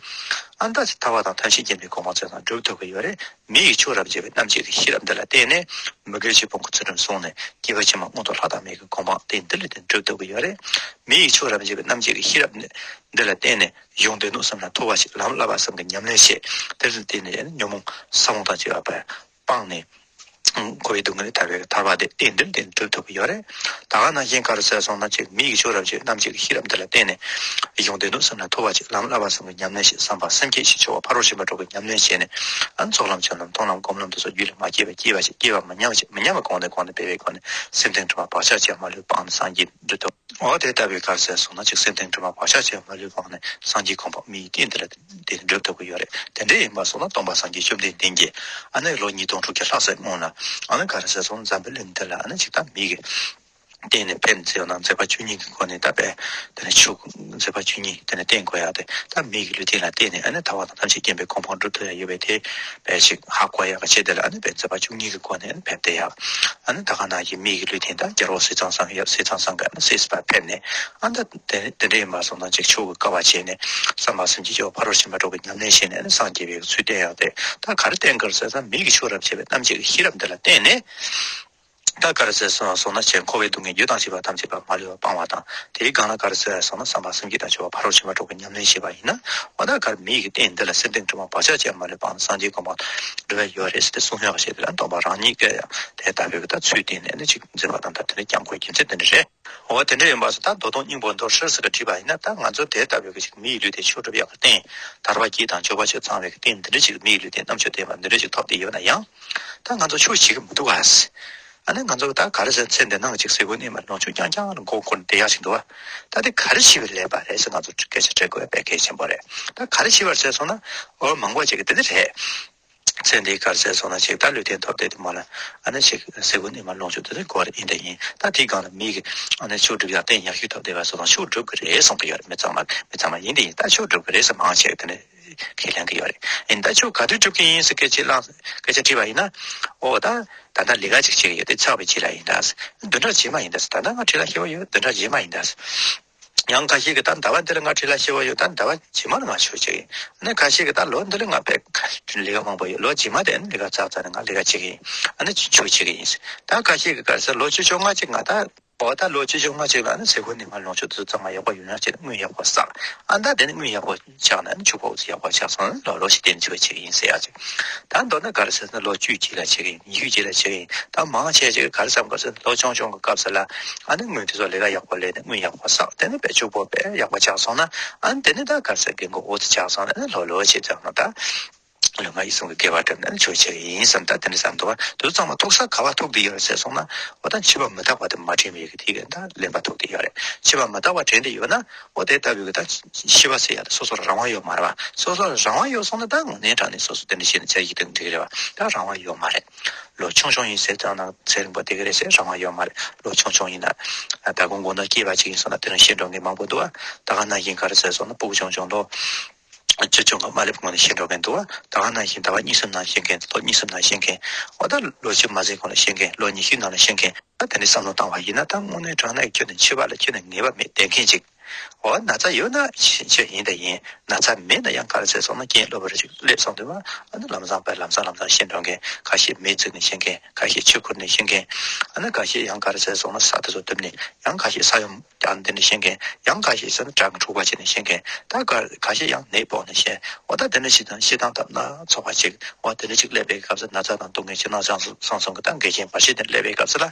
ཨ་ནི་ད་ཅིག་ཐར་པ་དང་ཐམས་ཅད་མཁྱེན་པའི་གོ་འཕང་ཚུལ་དང་འགྲུབ་ཐུབ་ཀྱི་ཡོད་རེད། མི་ཡི་ཆོས་རབ་ཅེས་པའི་རྣམ་འབྱེད་ཀྱི་ཤེས་རབ་འདི་ལ་བརྟེན་ནས། མི་དགེ་བཅུ་སྤོང་གི་ཚུལ་ཁྲིམས་བསྲུངས་ནས་སྐྱེ་བ་ཕྱི་མ་མངོན་མཐོ་ལྷ་དང་མིའི་གི་གོ་འཕང་དེ་འདི་ལ་བརྟེན་འགྲུབ་ཐུབ་ཀྱི་ཡོད་རེད། མི་ཡི་ཆོས་རབ་ཅེས་པའི་རྣམ་འབྱེད་ཀྱི་ཤེས་རབ་འདི་ལ་བརྟེན་ནས་ཡོན་ཏན་དུ་བསམ་ན་ཐོབ་པ་ཞིག་ལམ་བསླབ་པ་གསུམ་གྱི་ཉམས་ལེན་བྱེད། དེ་ལ་བརྟེན་ནས་ཉོན་མོངས་ས་བོན་དང་བཅས་པ་སྤངས་ནས། འཁོར་བའི་སྡུག་བསྔལ་ཐར་བའི་ཐར་པ་དེ་རྟེན་འབྲེལ་དེ་འགྲུབ་ཐུབ་ཀྱི་ཡོད་རེད། ད་ག་ནང་བཞིན་ག་རེ་ཟེར་སོང་ན་ཅིག་མི་ཡི་ཆོས་རབ་ཅེས་རྣམ་འབྱེད་ཀྱི་ཤེས་རབ་འདི་ལ་བརྟེན་ནས། ཡོན་ཏན་དུ་བསམ་ན་ཐོབ་པ་ཅིག་ལམ་བསླབ་པ་གསུམ་གྱི་ཉམས་ལེན་བྱེད། བསམ་པ་སེམས་བསྐྱེད་ཞིག་ཆོག་པ་ཕ་རོལ་ཕྱིན་པ་དྲུག་གི་ཉམས་ལེན་བྱས་ནས། ཨ་ནི་ཚོགས་ལམ་སྤྱོད་ལམ་མཐོང་ལམ་སྒོམ་ལམ་དེ་ཚོ་རྒྱུད་ལ་མ་སྐྱེས་པ་སྐྱེས་པ་ཅིག་སྐྱེས་པ་མི་ཉམས་ཤིག་མི་ཉམས་པ་གོང་ནས་གོང་དུ་འཕེལ་བའི་སྒོ་ནས་སེམས་གཏིང་དྲི་མ་བག་ཆགས་ཅན་མ་ལུས་སྤངས་ནས་སངས་རྒྱས་འགྲུབ་ཐུབ། འོ་དེ་ལྟ་བུའི་ག་རེ་ཟེར་སོང་ན་ཅིག་སེམས་གཏིང་དྲི་མ་བག་ཆགས་ཅན་མ་ལུས་སྤངས་ནས་སངས་རྒྱས་གོ་འཕང་མི་ཡི་རྟེན་འདི་ལ་དེ་འགྲུབ་ཐུབ་ཀྱི་ཡོད་རེད། དེ་འདྲ་ཡིན་པ་སོང་ན་སྟོན་པ་སངས་རྒྱས་བཅོམ་ལྡན་འདས་ཀྱིས་ཨ་ནི་ལོ་ཉིས་སྟོང་དྲུག་བརྒྱ་ལྷག་ཙམ་སྔོན་ལ་ཨ་ནི་ག་རེ་ཟེར་སོང་ན་འཛམ་བུ་གླིང་འདི་ལ་ཨ་ནི་ཅིག་ད་མི་གི་རྟེན་ནས་ཕེབས་ཟེར་བ་ན་མཛད་པ་བཅུ་གཉིས་ཀྱི་སྒོ་ནས་ད་པས་དེ་ནས་ཆོས་མཛད་པ་བཅུ་གཉིས་དེ་ནས་བསྟན་དགོས་ཡ་དེ་ད་མི་གི་ལུས་རྟེན་ལ་བརྟེན་ནས་ཨ་ནི་ཐར་པ་དང་ཐམས་ཅད་མཁྱེན་པའི་གོ་འཕང་འགྲུབ་ཐུབ་ཡ་ཡོད་པས་དེ་པས་ཅིག་ཧ་གོ་ཡ་ག་ཆེད་དེ་ལ་ཨ་ནི་པས་མཛད་པ་བཅུ་གཉིས་ཀྱི་སྒོ་ནས་ཕེབས་བསྡད་ཡ། ཨ་ནི་ད་ག་ནང་བཞིན་མི་གི་ལུས་རྟེན་ད་རྒྱལ་པོ་ཟས་གཙང་སང་ཡབ་ཟས་གཙང་སང་གི་ཨ་ནི་སྲས་སུ་ཕེབས་ནས་ཨ་ནི་ད་དེ་དེ་འདྲ་ཡིན་པ་སོང་ན་ཅིག་ཆོས་ཀྱི་དཀའ་བ་བྱས་ནས་བསམ་པ་སེམས་བསྐྱེད་ཆེ་བ་ཕ་རོལ་ཕྱིན་པ་དྲུག་གི་ཉམས་ལེན་བྱས་ནས་ཨ་ནི་སངས་རྒྱས་པའི་ཚུལ་བསྟན་ཡ་དེ་ད་ག་རེ་བསྟན་དགོས་ཟེར་ན་མི་གི་ཆོས་རབ་བྱེད་པའི་རྣམ་འབྱེད་ཀྱི་ཤེས་རབ་འདི་ལ་བརྟེན་ནས། ད་ག་རེ་ཟེར་སོང་སོང་ན་ཆེ་འཁོར་བའི་སྡུག་བསྔལ་རྒྱུ་དང་བྱས་པ་ཐམས་ཅད་པ་མ་ལུས་པ་སྤང་བ་དང་། དེའི་སྒང་ལ་ག་རེ་ཟེར་སོང་ན་བསམ་པ་སེམས་བསྐྱེད་དང་སྦྱོར་བ་ཕ་རོལ་ཕྱིན་པ་དྲུག་གི་ཉམས་ལེན་བྱེད་པ་ཡིན་ན། འོ་ད་ག་རེ་མི་ཡི་གི་རྟེན་འདི་ལ་སེམས་རྟེན་དྲི་མ་བག་ཆགས་ཅན་མ་ལུས་པ་སངས་རྒྱས་གོ་འཕང་འགྲོ་བ་ཡོད་རེད་ཟེར་ཏེ་གསུང་ཡག་བྱས་ཏེ་ལ་སྟོན་པ་རང་ཉིད་ཀྱིས་དེ་ལྟ་བུའི་གི་ད་ཚུལ་བསྟན་ནས་ནི་ཅིག་མཛད་པ་དང་། ད་དེ་ནི་སྐྱབས་མགོན་རྒྱལ་མཚན་དེ་འདྲ་རེད། འོ་དེ་འདྲ་ཡིན་པ་སོ་ད་མདོ་དོན་སྙིང་པོ་མདོར་བསྡུས་ཟེར་གི་བྲིས་པ་ཡིན་ན། ད་ང་ཚོ་དེ་ལྟ་བུའི་གི་ཅིག་མི་ཡི་ལུས་རྟེན་མཆོག་སྒྲུབ་ཡག་གི་རྟེན། ཐར་པ་དཀྱིལ་དང་འབྱོར་པ་ཆོས་ཚང་བའི་གི་རྟེན་འདི་འདྲ་ཅིག་མི་ཡི་ལུས་རྟེན་རྣམ་དཔྱོད་ལྡན་པ་འདི་འདྲ་ཅིག་ཐོབ་བསྡད་ཡོད་ན་ཡང་། ད་ང་ཚོ་ཆོས་བྱེད་གི་མི་འདུག་ག། ཨ་ནི་ང་ཚོ་ད་ག་རེ་ཟེར། ཚེ་འདི་ནང་ཅིག་ཟས་གོས་གནས་མལ་ལོངས་སྤྱོད་རྐྱང་རྐྱང་ལ་མགོ་འཁོར་བསྡད་ཡག་ཅིག་འདུག་ག། ད་དེ་ག་རེ་བྱེད་པའི་ལས་པ་རེད་ཟེར་ང་ཚོ་སྐད་ཆ་དྲི་དགོས་པའི་གལ་ཆེན་པོ་རེད། ད་ག་རེ་བྱེད་པ་རེད་ཟེར་སོང་ན། འོ་མང་པོ་ཅིག་གི་དེ་འདྲ་རེད། ཚེ་འདིའི་ག་རེ་ཟེར་སོང་ན་ཅིག་ད་ལུས་རྟེན་ཐོབ་བསྡད་དེ་མ་ལ། ཨ་ནི་ཅིག་ཟས་གོས་གནས་མལ་ལོངས་སྤྱོད་དེ་ཚོ་དགོས་རེད། ཡིན་དང་ཡིན། ད་དེའི་སྒང་ལ་མི་གི་ཨ་ནི་ཆོས་སྒྲུབ་ཡག་རྟེན་ཡག་ཤོས་ཐོབ་བསྡད་པ་སོང་ཙང་ཆོས་སྒྲུབ་གི་རེད་གསུང་གི་ཡོད་རེད། མི་ཚང་མ་མི་ཚང་མ་ཡིན་དེ་ཡིན། ད་ཆོས་སྒྲུབ་གི་རེད་ཟེར་མང་ཆེ་གི་དེ་ནས་ཁས་ལེན་གི་ཡོད་རེད། ཡིན་ད་ཆོས་ག་དུས་སྒྲུབ་གི་ཡིན་ཟེར་སྐད་ཆ་བླངས། སྐད་ཆ་དྲིས་པ་ཡིན་ན། ཨོ་ད་ད་ལྟ་ལས་ཀ་ཅིག་བྱེད་གི་ཡོད་དེ་ཚགས་པའི་རྗེས་ལ་ཡིན་ད་ཟེར། བདུན་ཕྲག་རྗེས་མ་ཡིན་ད་ཟེར། ད་ལྟ་ང་འཕྲིན་ལས་བཞི་པ་ཡོད། བདུན་ཕྲག་རྗེས་མ་ཡིན་ད་ཟེར། ཡང་ཁ་ཤས་ཀྱིས་ད་ཟླ་བ་འདི་ལ་ང་འཕྲིན་ལས་བཞི་པ་ཡོད། ད་ཟླ་བ་རྗེས་མ་ལ་ང་ཆོས་བྱེད་ཀྱི་ཡིན། ཨ་ནི་ཁ་ཤས་ཀྱིས་ད་ལོ་འདི་ལ་ང་དཔེ་ལས་ཀ་མང་པོ་ཡོད། ལོ་རྗེས་མ་དེ་ནི་ལས་ཀ་ཚར་ཚར་ནས་ང་ལས་ཀ་བྱེད་ཀྱི་ཡིན། ཨ་ནི་ཆོས་བྱེད་ཀྱི་ཡིན། ད་ཁ་ཤས་ཀྱིས་ག་རེ་ཟེར། ལོ་བཅུ་བཅོ་ལྔ་ཅིག་ང་ད། འོ་ད་ལོ་བཅུ་བཅོ་ལྔ་ཅིག་ལ་ནི་ཟས་གོས་གནས་མལ་ལོངས་སྤྱོད་དེ་ཚང་མ་ཡག་པོ་ཡོད་ན་ཅིག་དངུལ་ཡག་པོ་བསགས། ཨ་ད་དེ་ནི་དངུལ་ཡག་པོ་ཆགས་ན་ནི་ཕྱུག་པོ་ཡག་པོ་ཆགས་སོང་ན་ལོ་ལོ་ཞིག་དེ་ནི་ཆོས་བྱེད་ཀྱི་ཡིན་ཟེར་ཡག་ཅིག་ད་མདོར་ན་ག་རེ་ཟེར་ན་ལོ་བཅུ་རྗེས་ལ་བྱེད་ཀྱི་ཡིན། ཉི་ཤུ་རྗེས་ལ་བྱེད་ཀྱི་ཡིན། ད་མང་ཆེ་ཅིག་ག་རེ་བསམ་ག་ཟེར། ལོ་ཆུང་ཆུང་གི་སྐབས་སུ་ལ་ཨ་ནི་དངུལ་དེ་ཚོ་ལས་ཀ་ཡག་པོ་ལས་ནས་དངུལ་ཡག་པོ་བསགས། དེ་ནི་དཔེ་ཕྱུག་པོ་དཔེ་ཡག་པོ་ཆགས་སོང་ན། ཨ་ནི་དེ་ནི་ད་ག་རེ་ཟེར། རྒན་གོག་འོ་ཙི་ཆགས་སོང་ན་ཨ་ནི་ལོ་ལོ་བྱེད་ཙང་ན་ད་ལོ་ལྔ་ཡིད་གསུམ་གྱི་དགེ་བ་བསྒྲུབས་ནས་ཆོས་བྱེད་ཀྱི་ཡིན་བསམ། ད་དེ་འདྲ་བསམ་འདུག་བ། དེ་ཚོ་ཚང་མ་ཐུག་ས་ག་བ་ཐུག་བསྡད་ཡོད་རེད་ཟེར་སོང་ན། འོ་ད་འཆི་བ་མི་རྟག་པ་དེ་མ་དྲན་པའི་གི་དེ་གི་ད་གླེན་པ་ཐུག་བསྡད་ཡོད་རེད། འཆི་བ་མི་རྟག་པ་དྲན་བསྡད་ཡོད་ན། འོ་དེ་ལྟ་བུའི་གི་ད་ཤི་བ་ཟེར་ཡ་དེ་སོ་སོར་རང་དབང་ཡོད་མ་རེད་བ། སོ་སོར་རང་དབང་ཡོད་སོང་ན་ད་དངོས་གནས་དྲང་གནས་སོ་སོ་དེ་འདྲ་བྱས་ནས་ཆ་ཡིག་དང་འགྲིག་རེད་བ། ད་རང་དབང་ཡོད་མ་རེད། ལོ་ཆུང་ཆུང་ཡིན་ཟེར་ཙང་ན་ཚེ་རིང་པོ་བསྡད་ཀྱི་རེད་ཟེར་རང་དབང་ཡོད་མ་རེད། ལོ་ཆུང་ཆུང་ཡིན་ན། ད་དགོང་དགོང་དག་སྐྱེས་པ་ཅིག་ཡིན་སོང་ན་དེ་རིང་ཤི་འགྲོ་མཁན་མང་པོ་འདུག་བ། ད་ག་ནང་བཞིན་ག་རེ་ཟེར་སོང་ན་སྤུ་གུ་ཆུང་ཆུང་ལོ། ཆུང་ཆུང་གི་མ་སླེབས་གོང་ནས་ཤི་འགྲོ་མཁན་འདུག་བ། ད་ག་ནང་བཞིན་ཟླ་བ་གཉིས་གསུམ་ནང་ཤི་མཁན། ལོ་གཉིས་གསུམ་ནང་ཤི་མཁན། འོ་ད་ལོ་བཅུ་མ་ཟིན་གོང་ལ་ཤི་མཁན། ལོ་ཉི་ཤུའི་ནང་ལ་ཤི་མཁན། ད་དེ་འདྲའི་བསམ་བློ་བཏང་བ་ཡིན་ན་ད་དངོས་གནས་དྲང་གནས་ཁྱོན་ནས་འཆི་བ་ལ་ཁྱོན་ནས་ངེས་པ་མེད་བསྡད་མཁན་ཅིག་འོ་ན་ཚ་ཡོད་ན་ཤི་ཆོས་ཡིན་ད་ཡིན། ན་ཚ་མེད་ན་ཡང་ག་རེ་ཟེར་སོང་ན་རྐྱེན་གློ་བུར་ཅིག་སླེབས་སོང་དུས་བ། ཨ་ནི་ལམ་སང་པས་ལམ་སང་ལམ་སང་ཤི་འགྲོ་མཁན། ཁ་ཤས་མེ་བཙུགས་ནས་ཤི་མཁན། ཁ་ཤས་ཆུ་ཁུར་ནས་ཤི་མཁན། ཨ་ནི་ཁ་ཤས་ཡང་ག་རེ་ཟེར་སོང་ན་ས་དེ་ཚོ་བཏུབ་ནས། ཡང་ཁ་ཤས་ས་ཡོམ་ཀྱང་འདི་ནས་ཤི་མཁན། ཡང་ཁ་ཤས་ཟེར་ན་བྲག་གི་འཁྲུག་པ་བྱས་ནས་ཤི་མཁན། ད་ག་ཁ་ཤས་ཡང་ནད་ཕོག་ནས་ཤི། འོ་ད་དེ་འདྲ་ཞིག་དང་ཤི་སྟངས་ཐབས་སྣ་ཚོགས་པ་ཅིག་འོ་དེ་འདྲ་ཅིག་སླེབས་པའི་སྐབས་སུ་ན་ཚ་དང་སྡུག་བསྔལ་ཕྱི་ནང་གསང་གསང་གསུམ་གྱི་ད་འགལ་རྐྱེན་བར་ཆད་དེ་སླེབས་པའི་སྐབས་སུ་ལ།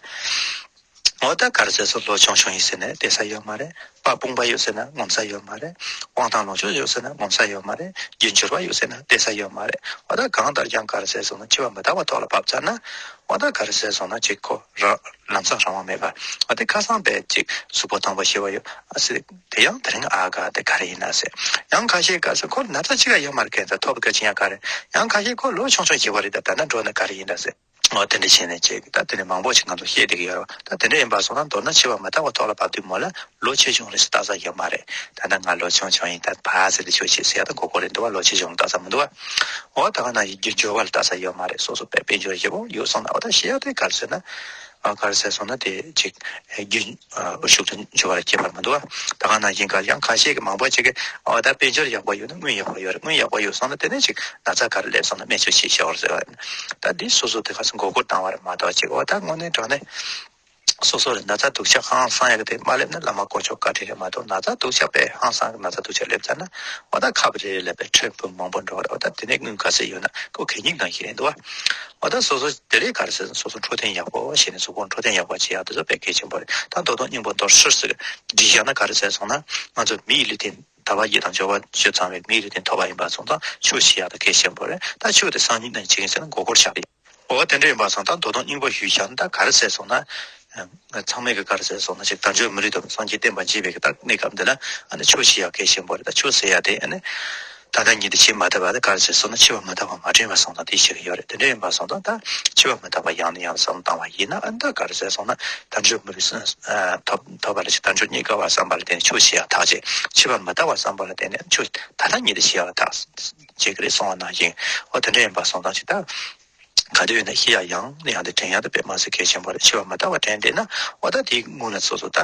འོ་ད་ག་རེ་ཟེར་སོང་། ལོ་ཆུང་ཆུང་ཡིན་ཟེར་ནས་བསྡད་ས་ཡོད་མ་རེད། པ་དཔུང་པ་ཡོད་ཟེར་ན་ངོམ་ས་ཡོད་མ་རེད། དབང་ཐང་ལོངས་སྤྱོད་ཡོད་ཟེར་ན་ངོམ་ས་ཡོད་མ་རེད། རྒྱུ་འབྱོར་པ་ཡོད་ཟེར་ན་བསྡད་ས་ཡོད་མ་རེད། འོ་ད་གང་ལྟར་ཀྱང་ག་རེ་ཟེར་སོང་ན་འཆི་བ་མི་རྟག་པ་ཐོག་ལ་བབས་ཚར་ན། འོ་ད་ག་རེ་ཟེར་སོང་ན་ཅིག་ཁོ་རང་ལམ་སང་རང་དབང་མེད་པ། འོ་དེ་ཁ་སང་པས་ཅིག་གཟུགས་པོ་ཐང་པོ་ཞེ་པོ་ཡོད་ཨ་ཟེར། དེ་ཡང་དེ་རིང་ཨ་ག་དེ་ག་རེ་ཡིན་ན་ཟེར། ཡང་ཁ་ཤས་ག་ཟེར་ཁོ་ན་ཚ་ཅི་ག་ཡོད་མ་རེད། ག་ཚ་ཐོབ་ག་ཅི་ཡང་ག་རེ། ཡང་ཁ་ཤས་ཁོ་ལོ་ཆུང་ཆུང་བྱེད་པ་རེད། ད་ད་ན་འགྲོ་ན་ག་རེ་ཡིན་ན་ཟེར། འོ་དེ་འདྲ་བྱས་ནས་ཅིག་ད་དེ་ནས་མང་པོ་ཞིག་ང་ཚོ་བཤད་བསྡད་ཀྱི་ཡོད་རེད་བ། ད་དེ་འདྲ་ཡིན་པ་སོང་ན་མདོར་ན་འཆི་བ་མི་རྟག་པ་ཐོག་ལ་བབས་དུས་མོ་ལ་ལོ་ཆེ་ཆུང་རེད་ཟེར་ལྟ་ས་ཡོད་མ་རེད། ད་ལྟ་ང་ལོ་ཆུང་ཆུང་ཡིན། ད་ཕ་ཟེར་ཏེ་ཆོས་བྱེད་ཟེར་ཡ་ད་མགོ་སྐོར་རེད་འདུག་བ། ལོ་ཆེ་ཆུང་ལ་ལྟ་ས་མི་འདུག་བ། འོ་ད་ག་ན་ཡིན་རྒྱུ་འབྱོར་བ་ལ་ལྟ་ས་ཡོད་མ་རེད། སོ་སོ་དཔེ་དཔལ་འབྱོར་ཞེ་པོ་ཡོད་སོང་ན། འོ་ད་ཞེ་ཡ་དེ་ག་རེ་ཟེར་ན། ཨ་ག་རེ་ཟེར་སོང་ན་དེ་ཅིག་རྒྱུ་ཨ་ཤུགས་ཆེན་འབྱོར་བ་ལ་ཁྱད་པར་མི་འདུག་བ། ད་ག་ན་ཡིན་ག་ཡང་ཁ་ཤས་ཀྱི་མང་པོ་ཅིག་གིས་འོ་ད་དཔལ་འབྱོར་ཡག་པོ་ཡོད་ན་དངུལ་ཡག་པོ་ཡོད་རེད། དངུལ་ཡག་པོ་ཡོད་སོང་ན་དེ་ནས་ཅིག་ན་ཚ་ག་རེ་སླེབས་སོང་ན་སྨན་བཅོས་བྱེད་ཤོག་ཟེར་བ། ད་འདི་སོ་སོ་དེ་ག་ཚོད་མགོ་སྐོར་བཏང་བ་རེད་མ་གཏོགས་ཅིག་འོ་ད་དངོས་གནས་དྲང་གནས། སོ་སོ་ལ་ན་ཚ་སྡུག་ཅག་ཧང་སང་ཡག་དེ་མ་སླེབས་ན་བླ་མ་དཀོན་མཆོག་བཀའ་དྲིན་རེད་མ་གཏོགས། ན་ཚ་སྡུག་ཅག་དཔེ་ཧང་སང་གི་ན་ཚ་སྡུག་ཅག་སླེབས་ཚར་ན། འོ་ད་ཁབ་རེ་རེ་ལ་དཔེ་ཁྲོན་བུ་མང་པོ་འགྲོ་བ་རེད། འོ་ད་དེ་ནས་དངུལ་ག་ཚོད་ཡོད་ན་ཁོ་གད་སྙིགས་ནང་བཞིན་རེད་འདུག་བ། འོ་ད་སོ་སོ་དེ་རིང་ག་རེ་ཟེར་ན་སོ་སོ་འཕྲོད་བསྟེན་ཡག་པོ་བྱས་ནས་གཟུགས་པོ་འཕྲོད་བསྟེན་ཡག་པོ་བྱེད་ཡག་དེ་ཚོ་དཔེ་གལ་ཆེན་པོ་རེད། ད་མདོ་དོན་སྙིང་པོ་མདོར་བསྡུས་ཟེར་བྲིས་བཞག་ན་ག་རེ་ཟེར་སོང་ན། ང་ཚོ་མི་ཡི་ལུས་རྟེན་ཐར་པ་དཀྱིལ་དང་འབྱོར་པ་ཆོས་ཚང་བའི་མི་ཡི་ལུས་རྟེན་ཐོབ་པ་ཡིན་པ་སོང་ཙང་ཆོས་བྱེད་ཡག་དེ་གལ་ཆེན་པོ་རེད། ད་ཆོས་དེ་སང་ཉིན་ནས་བྱེད་ཀྱི་ཟེར་ན་མགོ་སྐོར་བཞག་རེད། འོ་དེ་འདྲ་ཡིན་པ་སོང་ཙང་མདོ་དོན་སྙིང་པོ་ཞུས་བཞག་ན་ད་ག་རེ་ཟེར་སོང་ན། ཚང་མས་ཀྱི་ག་རེ་ཟེར་སོང་ན་ཅིག་དལ་འབྱོར་མི་ལུས་དང་སངས་རྒྱས་བསྟན་པ་འཇིག་པའི་གི་ད་གནས་སྐབས་འདི་ལ་ཨ་ནི་ཆོས་བྱེད་ཡག་གལ་ཆེན་པོ་རེད། ད་ཆོས་ཟེར་ཡག་དེ་ཨ་ནི་ད་ལྟ་ཉིད་དུ་བྱེད་མ་ཐུབ་པ་དེ་ག་རེ་ཟེར་སོང་ན་འཆི་བ་མི་རྟག་པ་མ་དྲན་པ་སོང་ཙང་དེ་ཤེས་ཀྱི་ཡོད་རེད། དེ་འདྲ་ཡིན་པ་སོང་ཙང་ད་འཆི་བ་མི་རྟག་པ་ཡང་ནས་ཡང་བསམ་བློ་བཏང་བ་ཡིན་ན་ཨ་ནི་ད་ག་རེ་ཟེར་སོང་ན་དལ་འབྱོར་མི་ལུས་ཐོབ་ཐོབ་པ་ལ་ཅིག་དལ་འབྱོར་རྙེད་དཀའ་བ་བསམ་པ་ལ་བརྟེན་ནས་ཆོས་བྱེད་ཡག་ཐག་བཅད། འཆི་བ་མི་རྟག་པ་བསམ་པ་ལ་བརྟེན་ནས་ཆོས་ད་ལྟ་ཉིད་དུ་བྱེད་ཡག་ཐག་བཅད་ཀྱི་རེད་གསུང་བ་ནང་བཞིན། འོ་དེ་འདྲ་ཡིན་པ་སོང་ཙང་ཅིག་ད། ག་དུས་ཡིན་ན་ཤི་ཡག་ཡང་ནས་ཡང་དུ་དྲན་ཡག་དེ་དཔེ་མ་སྲིད་གལ་ཆེན་པོ་རེད། འཆི་བ་མི་རྟག་པ་དྲན་བསྡད་ན་འོ་ད་དེའི་སྔོན་ལ་སོ་སོ་ད་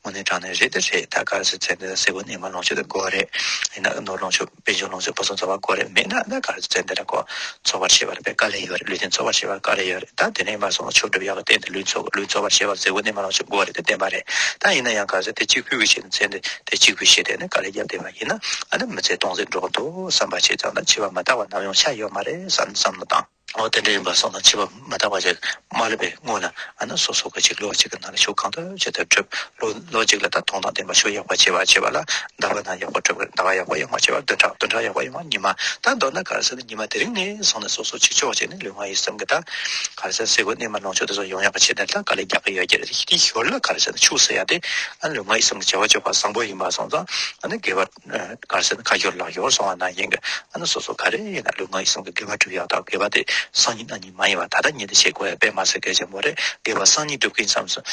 དངོས་གནས་དྲང་གནས་རེད་དེ་རེད། ད་ག་རེ་ཟེར་ཚེ་འདི་ལ་ཟས་གོས་གནས་མལ་ལོངས་སྤྱོད་དེ་དགོས་རེད། ཡིན་ན་ནོར་ལོངས་སྤྱོད་དཔལ་འབྱོར་ལོངས་སྤྱོད་ཕུན་སུམ་ཚོགས་པ་དགོས་རེད། མེད་ན་ད་ག་རེ་ཟེར་ཚེ་འདི་ལ་ཁོ་འཚོ་བར་བྱེད་པར་དཔེ་དཀའ་ལས་ཡོད་རེད། ལུས་རྟེན་འཚོ་བར་བྱེད་པར་དཀའ་ལས་ཡོད་རེད། ད་དེ་ནས་མར་སོང་ན་ཆོས་སྒྲུབ་ཡག་གི་རྟེན་དེ་ལུས་འཚོ་ལུས་འཚོ་བར་བྱེད་པར་ཟས་གོས་གནས་མལ་ལོངས་སྤྱོད་དགོས་རེད་དེ་བསྟན་པ་རེད། ད་ཡིན་ན་ཡང་ག་རེ་ཟེར་དེ་གཅིག་པུས་གི་བྱས་ནས་ཚེ་འདི་དེ་གཅིག་པུས་བྱས་དེ་ནས་དཀའ་ལས་བརྒྱབ་བསྡད་པ་ཡིན་ན་ཨ་ནི་མི་ཚེ་སྟོང་ཟད་འགྲོ་གི་འདུག་བསམ་པ་བྱས་ཙང་ད་འཆི་བ་མི་རྟག་པ་ནམ་ཡང་ཤར་ཡོད་མ་རེད་བསམ་བསམ་བློ་བཏང་། འོ་དེ་འདྲ་ཡིན་པ་སོང་ན་འཆི་བ་མ་ཐག་པ་ཅིག་མ་སླེབས་པའི་སྔོན་ལ་ཨ་ན་སོ་སོ་གི་ཅིག་ལོ་གཅིག་གི་ནང་ལ་ཆོས་གང་ཐུབ་ཅི་ཐུབ་སྒྲུབ། ལོ་ལོ་གཅིག་ལ་ད་མཐོང་དང་ལྡན་པ་ཆོས་ཡག་པ་བྱེད་པ་བྱེད་པ་ལ་ཟླ་བ་ན་ཡག་པོ་སྒྲུབ་དགོས། ཟླ་བ་ཡག་པོ་ཡོང་བ་བྱེད་པ་བདུན་ཕྲག་བདུན་ཕྲག་ཡག་པོ་ཡོང་བ་ཉི་མ། ད་མདོར་ན་ག་རེ་ཟེར་ན་ཉི་མ་དེ་རིང་ནས་བཟུང་ནས་སོ་སོ་ཅིག་ཆོག་བྱས་ནས་ལུས་ངག་ཡིད་གསུམ་གི་ད་ག་རེ་ཟེར་ཟས་གོས་གནས་མལ་ལོངས་སྤྱོད་དེ་ཚོ་ཡོང་ཡག་པ་བྱེད་ནས་ད་དཀའ་ལས་རྒྱག་གི་ཡོད་ཀྱི་རེད། དེའི་ཞོར་ལ་ག་རེ་ཟེར་ན་ཆོས་ཟེར་ཡག་དེ་ཨ་ལུས་ངག་ཡིད་གསུམ་གི་བྱ་བ་སྤྱོད་པ་བཟང་པོ་ཡིན་པ་སོང་ཙང་ཨ་ནི་དགེ་བ་ག་རེ་ཟེར་ན་ཁ་སྦྱོར་ལག་སྦྱོར་སོང་བ་ནང་བཞིན་གི་ཨ་ནི་སོ་སོ་ག་རེ་ཡིན་ན་ལུས་ངག་ཡིད་གསུམ་གྱི་དགེ་བ་སྒྲུབ་ཡག་དང་དགེ་བ་དེ་སང་ཉིན་གནངས་ཉིན་མ་ཡིན་པ་ད་ལྟ་ཉིད་དུ་བྱེད་དགོས་ཡ་དཔེ་མ་སྲིད་གལ་ཆེན་པོ་རེད། དགེ་བ་སང་ཉིན་སྒྲུབ་ཀྱི་ཡིན་བསམ་སོང་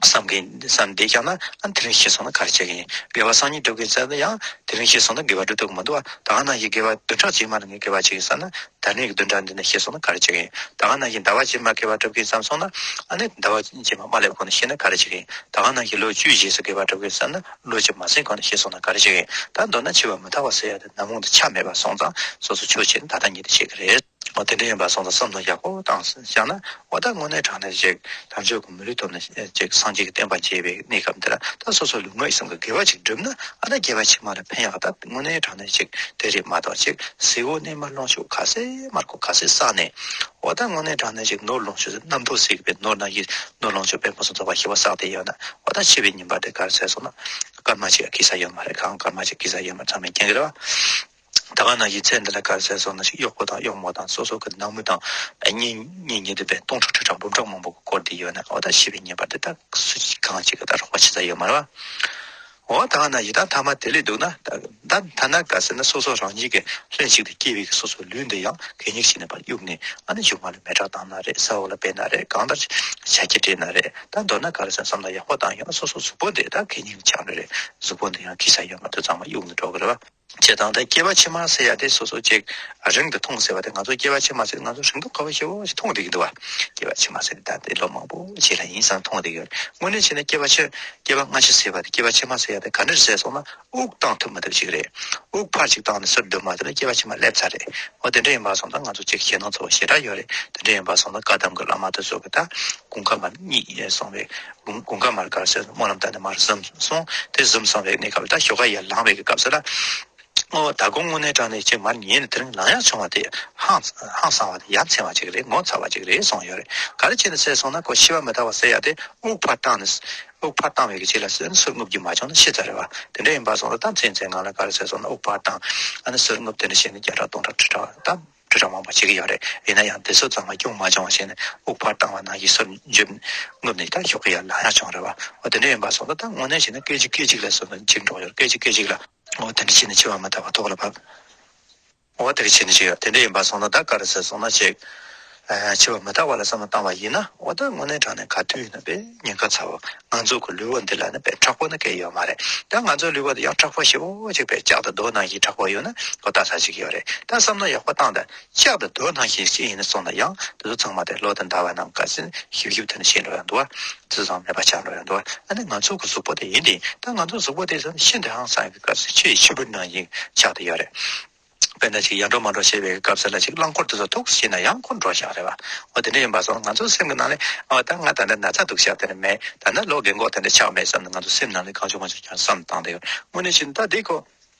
བསམ་གྱི་བསམ་བསྡད་ཀྱང་ན་ཨ་དེ་རིང་ཤི་སོང་ན་ག་རེ་བྱེད་ཀྱི་ཡིན། དགེ་བ་སང་ཉིན་སྒྲུབ་ཀྱི་ཡིན་བསམ་ན་ཡང་དེ་རིང་ཤི་སོང་ན་དགེ་བ་སྒྲུབ་ཐུབ་ཀྱི་མི་འདུག་བ། ད་ག་ནང་བཞིན་དགེ་བ་བདུན་ཕྲག་རྗེས་མ་ལ་ངས་དགེ་བ་བྱེད་ཀྱི་ཡིན་བསམ་ན་ད་རིང་གི་བདུན་ཕྲག་འདི་ནས་ཤི་སོང་ན་ག་རེ་བྱེད་ཀྱི་ཡིན། ད་ག་ནང་བཞིན་ཟླ་བ་རྗེས་མ་དགེ་བ་སྒྲུབ་ཀྱི་ཡིན་བསམ་སོང་ན་ཨ་ནི་ཟླ་བ་རྗེས་མ་མ་སླེབས་གོང་ནས་ཤི་ན་ག་རེ་བྱེད་ཀྱི་ཡིན། ད་ག་ནང་བཞིན་ལོ་བཅུའི་རྗེས་སུ་དགེ་བ་སྒྲུབ་ཀྱི་ཡིན་བསམ་ན་ལོ་བཅུ་མ་ཟིན་གོང་ནས་ཤི་སོང་ན་ག་རེ་བྱེད་ཀྱི་ཡིན། ད་མདོར་ན་འཆི་བ་མི་རྟག་པ་ཟེར་ཡ་དེ་ནམ་རུང་དུ་ཆ་མེད་པ་སོང་ཙང་སོ་སོ་ཆོས་བྱེད་ནས་ད་ལྟ་ཉིད་དུ་བྱེད་ཀྱི་རེད། འོ་དེ་འདྲ་ཡིན་པ་སོང་ཙང་བསམ་བློ་ཡག་པོ་བཏང་བཞག་ན་འོ་ད་དངོས་གནས་དྲང་གནས་ཅིག་དམ་ཆོས་ཀྱི་མི་ལུས་ཐོབ་ནས་ཅིག་སངས་རྒྱས་ཀྱི་བསྟན་པ་འབྱེད་པའི་གནས་སྐབས་འདི་ལ་ད་སོ་སོ་ལུས་ངག་ཡིད་གསུམ་གྱི་དགེ་བ་ཅིག་བསྒྲུབས་ན་ཨ་ད་དགེ་བ་ཕྱི་མ་ལ་ཕན་ཡག་ད་དངོས་གནས་དྲང་གནས་ཅིག་དེ་རེད་མ་གཏོགས་ཅིག་ཟས་གོས་གནས་མལ་ལོངས་སྤྱོད་ག་ཚད་མར་གོ་ག་ཚད་བསགས་ནས་འོ་ད་དངོས་གནས་དྲང་གནས་ཅིག་ནོར་ལོངས་སྤྱོད་རྣམ་རྟོག་ཟེར་གི་པའི་ནོར་ནང་བཞིན་ནོར་ལོངས་སྤྱོད་དཔེ་མ་སྲིད་ཚོགས་པ་ཞེ་པོ་བསགས་ཏེ་ཡོད་ན་འོ་ད་འཆི་བའི་ཉིན་པ་དེ་ག་རེ་ཟེར་སོང་ན་སྐར་མ་གཅིག་ཡང་འཁྱིལ་ས་ཡོད་མ་རེད། གང་སྐར་མ་གཅིག་འཁྱིལ་ས་ཡོད་མ་ཚང་མས་མཁྱེན་གི་རེད་བ། ད་ག་ནང་བཞིན་ཚེ་འདི་ལ་ག་རེ་ཟེར་སོང་ན་ཞིག་གཡོག་པོ་དང་གཡོག་མོ་དང་སོ་སོ་གི་ནང་མི་དང་གཉེན་གཉེན་ཉེ་དུ་བས་སྟོང་ཕྲག་ཁྲི་ཕྲག་འབུམ་ཕྲག་མང་པོ་གི་བསྐོར་ཏེ་ཡོད་ན་འོ་ད་ཤི་བའི་ཉེས་པ་འདི་ད་སུ་གཅིག་གང་གཅིག་གི་ད་རོགས་པ་བྱེད་ས་ཡོད་མ་རེད་བ། འོ་ད་ག་ནང་བཞིན་ད་ཐ་མ་དེ་ལས་སྡུག་ན་ད་ད་ཐ་ན་ག་ཟེར་ན་སོ་སོ་རང་ཉིད་ཀྱི་ལྷན་ཅིག་ཏུ་སྐྱེས་པའི་གི་སོ་སོའི་ལུས་འདི་ཡང་གད་སྙིགས་ཤིག་ནས་ཕར་གཡུགས་ནས་ཨ་ནི་གཞུག་མ་ལ་མེ་སྲེག་བཏང་ན་རེད། ས་འོག་ལ་སྦས་ན་རེད། གང་ལྟར་བྱ་ཁྱི་བྲིས་ན་རེད། ད་མདོར་ན་ག་རེ་ཟེར་བསམ་བློ་ཡག་པོ་བཏང་ཡོང་ན་སོ་སོ་གཟུགས་པོ་འདི་ད་གད་སྙིགས་ཆགས་ནི་རེད། གཟུགས་པོ་འདི་ཡང་འཁྱིལ་ས་ཡོད་མ་ཐུབ་ཚང་མ་གཡུགས་ནས་འགྲོ་གི་རེད་བ། བྱས་ཙང་ད་སྐྱེ་བ་ཕྱི་མ་ཟེར་ཡ་དེ་སོ་སོ་ཅིག་རིང་དུ་མཐོང་ཟེར་བ་དེ་ང་ཚོ་སྐྱེ་བ་ཕྱི་མ་ཟེར་ང་ཚོ་རིང་དུ་ག་བ་ཞེ་པོ་ཞིག་མཐོང་བསྡད་ཀྱི་འདུག་བ། སྐྱེ་བ་ཕྱི་མ་ཟེར་ད་དེ་ལོ་མང་པོ་རྗེས་ལ་ཡིན་བསམ་མཐོང་བསྡད་ཀྱི་ཡོད་རེད། དངོས་གནས་བྱས་ན་སྐྱེ་བ་ཕྱི་སྐྱེ་བ་སྔ་ཕྱི་ཟེར་བ་དེ་སྐྱེ་བ་ཕྱི་མ་ཟེར་ཡ་དེ་ག་འདྲ་ཟེར་སོང་ན་དབུགས་བཏང་ཐུབ་མ་ཐུབ་ཅིག་རེད། དབུགས་ཕར་ཅིག་བཏང་ནས་ཚུར་སྡོད་མ་ཐུབ་ན་སྐྱེ་བ་ཕྱི་མ་སླེབས་ཚར་རེད། འོ་དེ་འདྲ་ཡིན་པ་སོང་ཙང་ང་ཚོ་ཅིག་ཞེད་སྣང་ཚ་བོ་ཞེ་དྲག་ཡོད་རེད། དེ་འདྲ་ཡིན་པ་སོང་ཙང་བཀའ་གདམས་ཀྱི་བླ་མ་དེ་ཚོ་གི་ད་དགུན་ཁ་མར་གཉིད་སོང་བའི་དགུན་དགུན་ཁ་མར་ག་རེ་ཟེར་སྨོན་ལམ་བཏབ་ནས་མར་གཟིམས་སོང་། དེ་གཟིམས་སོང་བའི་གནས་སྐབས་ད་ཞོགས་ཀ་ཡར་ལངས་པའི་གི་སྐབས་སུ་ལ། ཨོ་ད་དགོང་དངོས་གནས་དྲང་གནས་ཅིག་མར་ཉལ་ནས་དེ་རིང་ལངས་ཡག་བྱུང་བ་དེ་ཧང་ཧང་སང་བ་དེ་ཡ་མཚན་བ་ཅིག་རེད། ངོ་ཚ་བ་ཅིག་རེད་གསུངས་ཡོད་རེད། ག་རེ་བྱས་ནས་ཟེར་སོང་ན་ཁོ་ཤི་བ་མི་རྟག་པ་ཟེར་ཡ་དེ་དབུགས་ཕར་བཏང་ནས་དབུགས་ཕར་བཏང་བའི་གི་རྗེས་ལ་ཟེར་ན་ཚུར་རྔུབ་རྒྱུ་མ་བྱུང་ན་ཤི་ཚར་རེད་བ། དེ་འདྲ་ཡིན་པ་སོང་ན་ད་མཚན་མཚན་ང་ལ་ག་རེ་ཟེར་སོང་ན་དབུགས་ཕར་བཏང་ཨ་ནི་ཚུར་རྔུབ་དེ་འདྲ་བྱས་ནས་བརྒྱ་ཕྲག་སྟོང་ཕྲག་ཁྲི་ཕྲག་ད། དྲིལ་བསྒྲགས་མང་པོ་བྱེད་ཀྱི་ཡོད་རེད། ཡིན་ན་ཡང་དེ་ཚོ་ཚང་མ་སྐྱོན་མ་བྱུང་བ་བྱས་ནས་དབུགས་ཕར་བཏང་བ་ནང་བཞིན་ཚུར་འཇུག་རྔུབ་ནས་ད་ཞོགས་ཀས་ཡར་ལངས་ཡག་བྱུང་རེད་བ། འོ་དེ་འདྲ་ཡིན་པ་སོང་ན་ད་དངོས་གནས་བྱས་ན་སྐད་ཅིག་སྐད་ཅིག་ལ་སོང་ན་འཇིགས་འགྲོ་ཡོད། སྐད་ཅིག་སྐད་ཅིག་ལ་འོ་དེ་འདྲ་བྱས་ནས་འཆི་བ་མི་རྟག་པ་ཐོག་ལ་བབས། འོ་དེ་འདྲ་བྱས་ནས་འཆི་ཡོད། དེ་འདྲ་ཡིན་པ་སོང་ན་ད་ག་རེ་ཟེར་སོང་ན་ཅིག་འཆི་བ་མི་རྟག་པ་ལ་བསམ་བློ་བཏང་བ་ཡིན་ན་འོ་ད་དངོས་གནས་དྲང་གནས་ག་དུས་ཡིན་ན་དཔེ་ཉེན་ཁ་ཚ་བོ། ང་ཚོ་གི་ལུས་པོ་འདི་ལ་ནི་དཔེ་མཁྲེགས་པོ་ནི་གང་ཡང་ཡོད་མ་རེད། ད་ང་ཚོའི་ལུས་པོ་འདི་ཡང་མཁྲེགས་པོ་ཞེ་པོ་ཅིག་དཔེ་ལྕགས་དང་རྡོ་ནང་བཞིན་མཁྲེགས་པོ་ཡོད་ན་ཁོ་ལྟ་ས་ཞིག་ཡོད་རེད། ད་བསམ་བློ་ཡག་པོ་བཏང་དང་། ལྕགས་དང་རྡོ་ནང་བཞིན་ཞིག་ཡིན་ན་སོང་ན་ཡང་དེ་ཚོ་ཚང་མ་དེ་ལོ་དང་ཟླ་བ་ནང་ག་ཚོད་ཤུབ་ཤུབ་དེ་ནས་ཤེས་འགྲོ་ཡང་འདུག་བ། ཚོད་ཚང་མེད་པ་ཆགས་འགྲོ་ཡང་འདུག་བ། ཨ་ནི་ང་ཚོ་གི་གཟུགས་པོ་དེ་ཡིན་དེ་ད་ང་ཚོ་གཟུགས་པོ་དེ་ཚོ་ཤིན་ཏུ་ཧང་སང་གི་སྐབས་སུ་ཆུ་ཡི་ཆུ་བུར་ནང་བཞིན་ཆགས་བསྡད་ཡོད་རེད། དཔེར་ན་ཅིག་ཡར་འགྲོ་མར་འགྲོ་བྱེད་པའི་སྐབས་སུ་ལ་ཅིག་རླངས་འཁོར་དེ་ཚོ་ཐུག་ཤེས་ན་ཡང་ཁོ་འགྲོ་བཞག་རེད་བ། འོ་དེ་འདྲ་ཡིན་པ་སོང་ང་ཚོ་སེམས་ཀྱི་ནང་ལ་ཨ་ད་ང་ད་ལྟ་ན་ཚ་འདུག་ཤག་དེ་འདྲ་མེད། ད་ལྟ་ལོ་རྒན་གོག་དེ་འདྲ་ཆགས་མེད་བསམ་ནས་ང་ཚོ་སེམས་ནང་ལ་གང་བྱུང་མང་བྱུང་ཀྱང་བསམ་བཏང་བསྡད་ཡོད། དངོས་གནས་བྱས་ན་ད་འདི་ཁོ།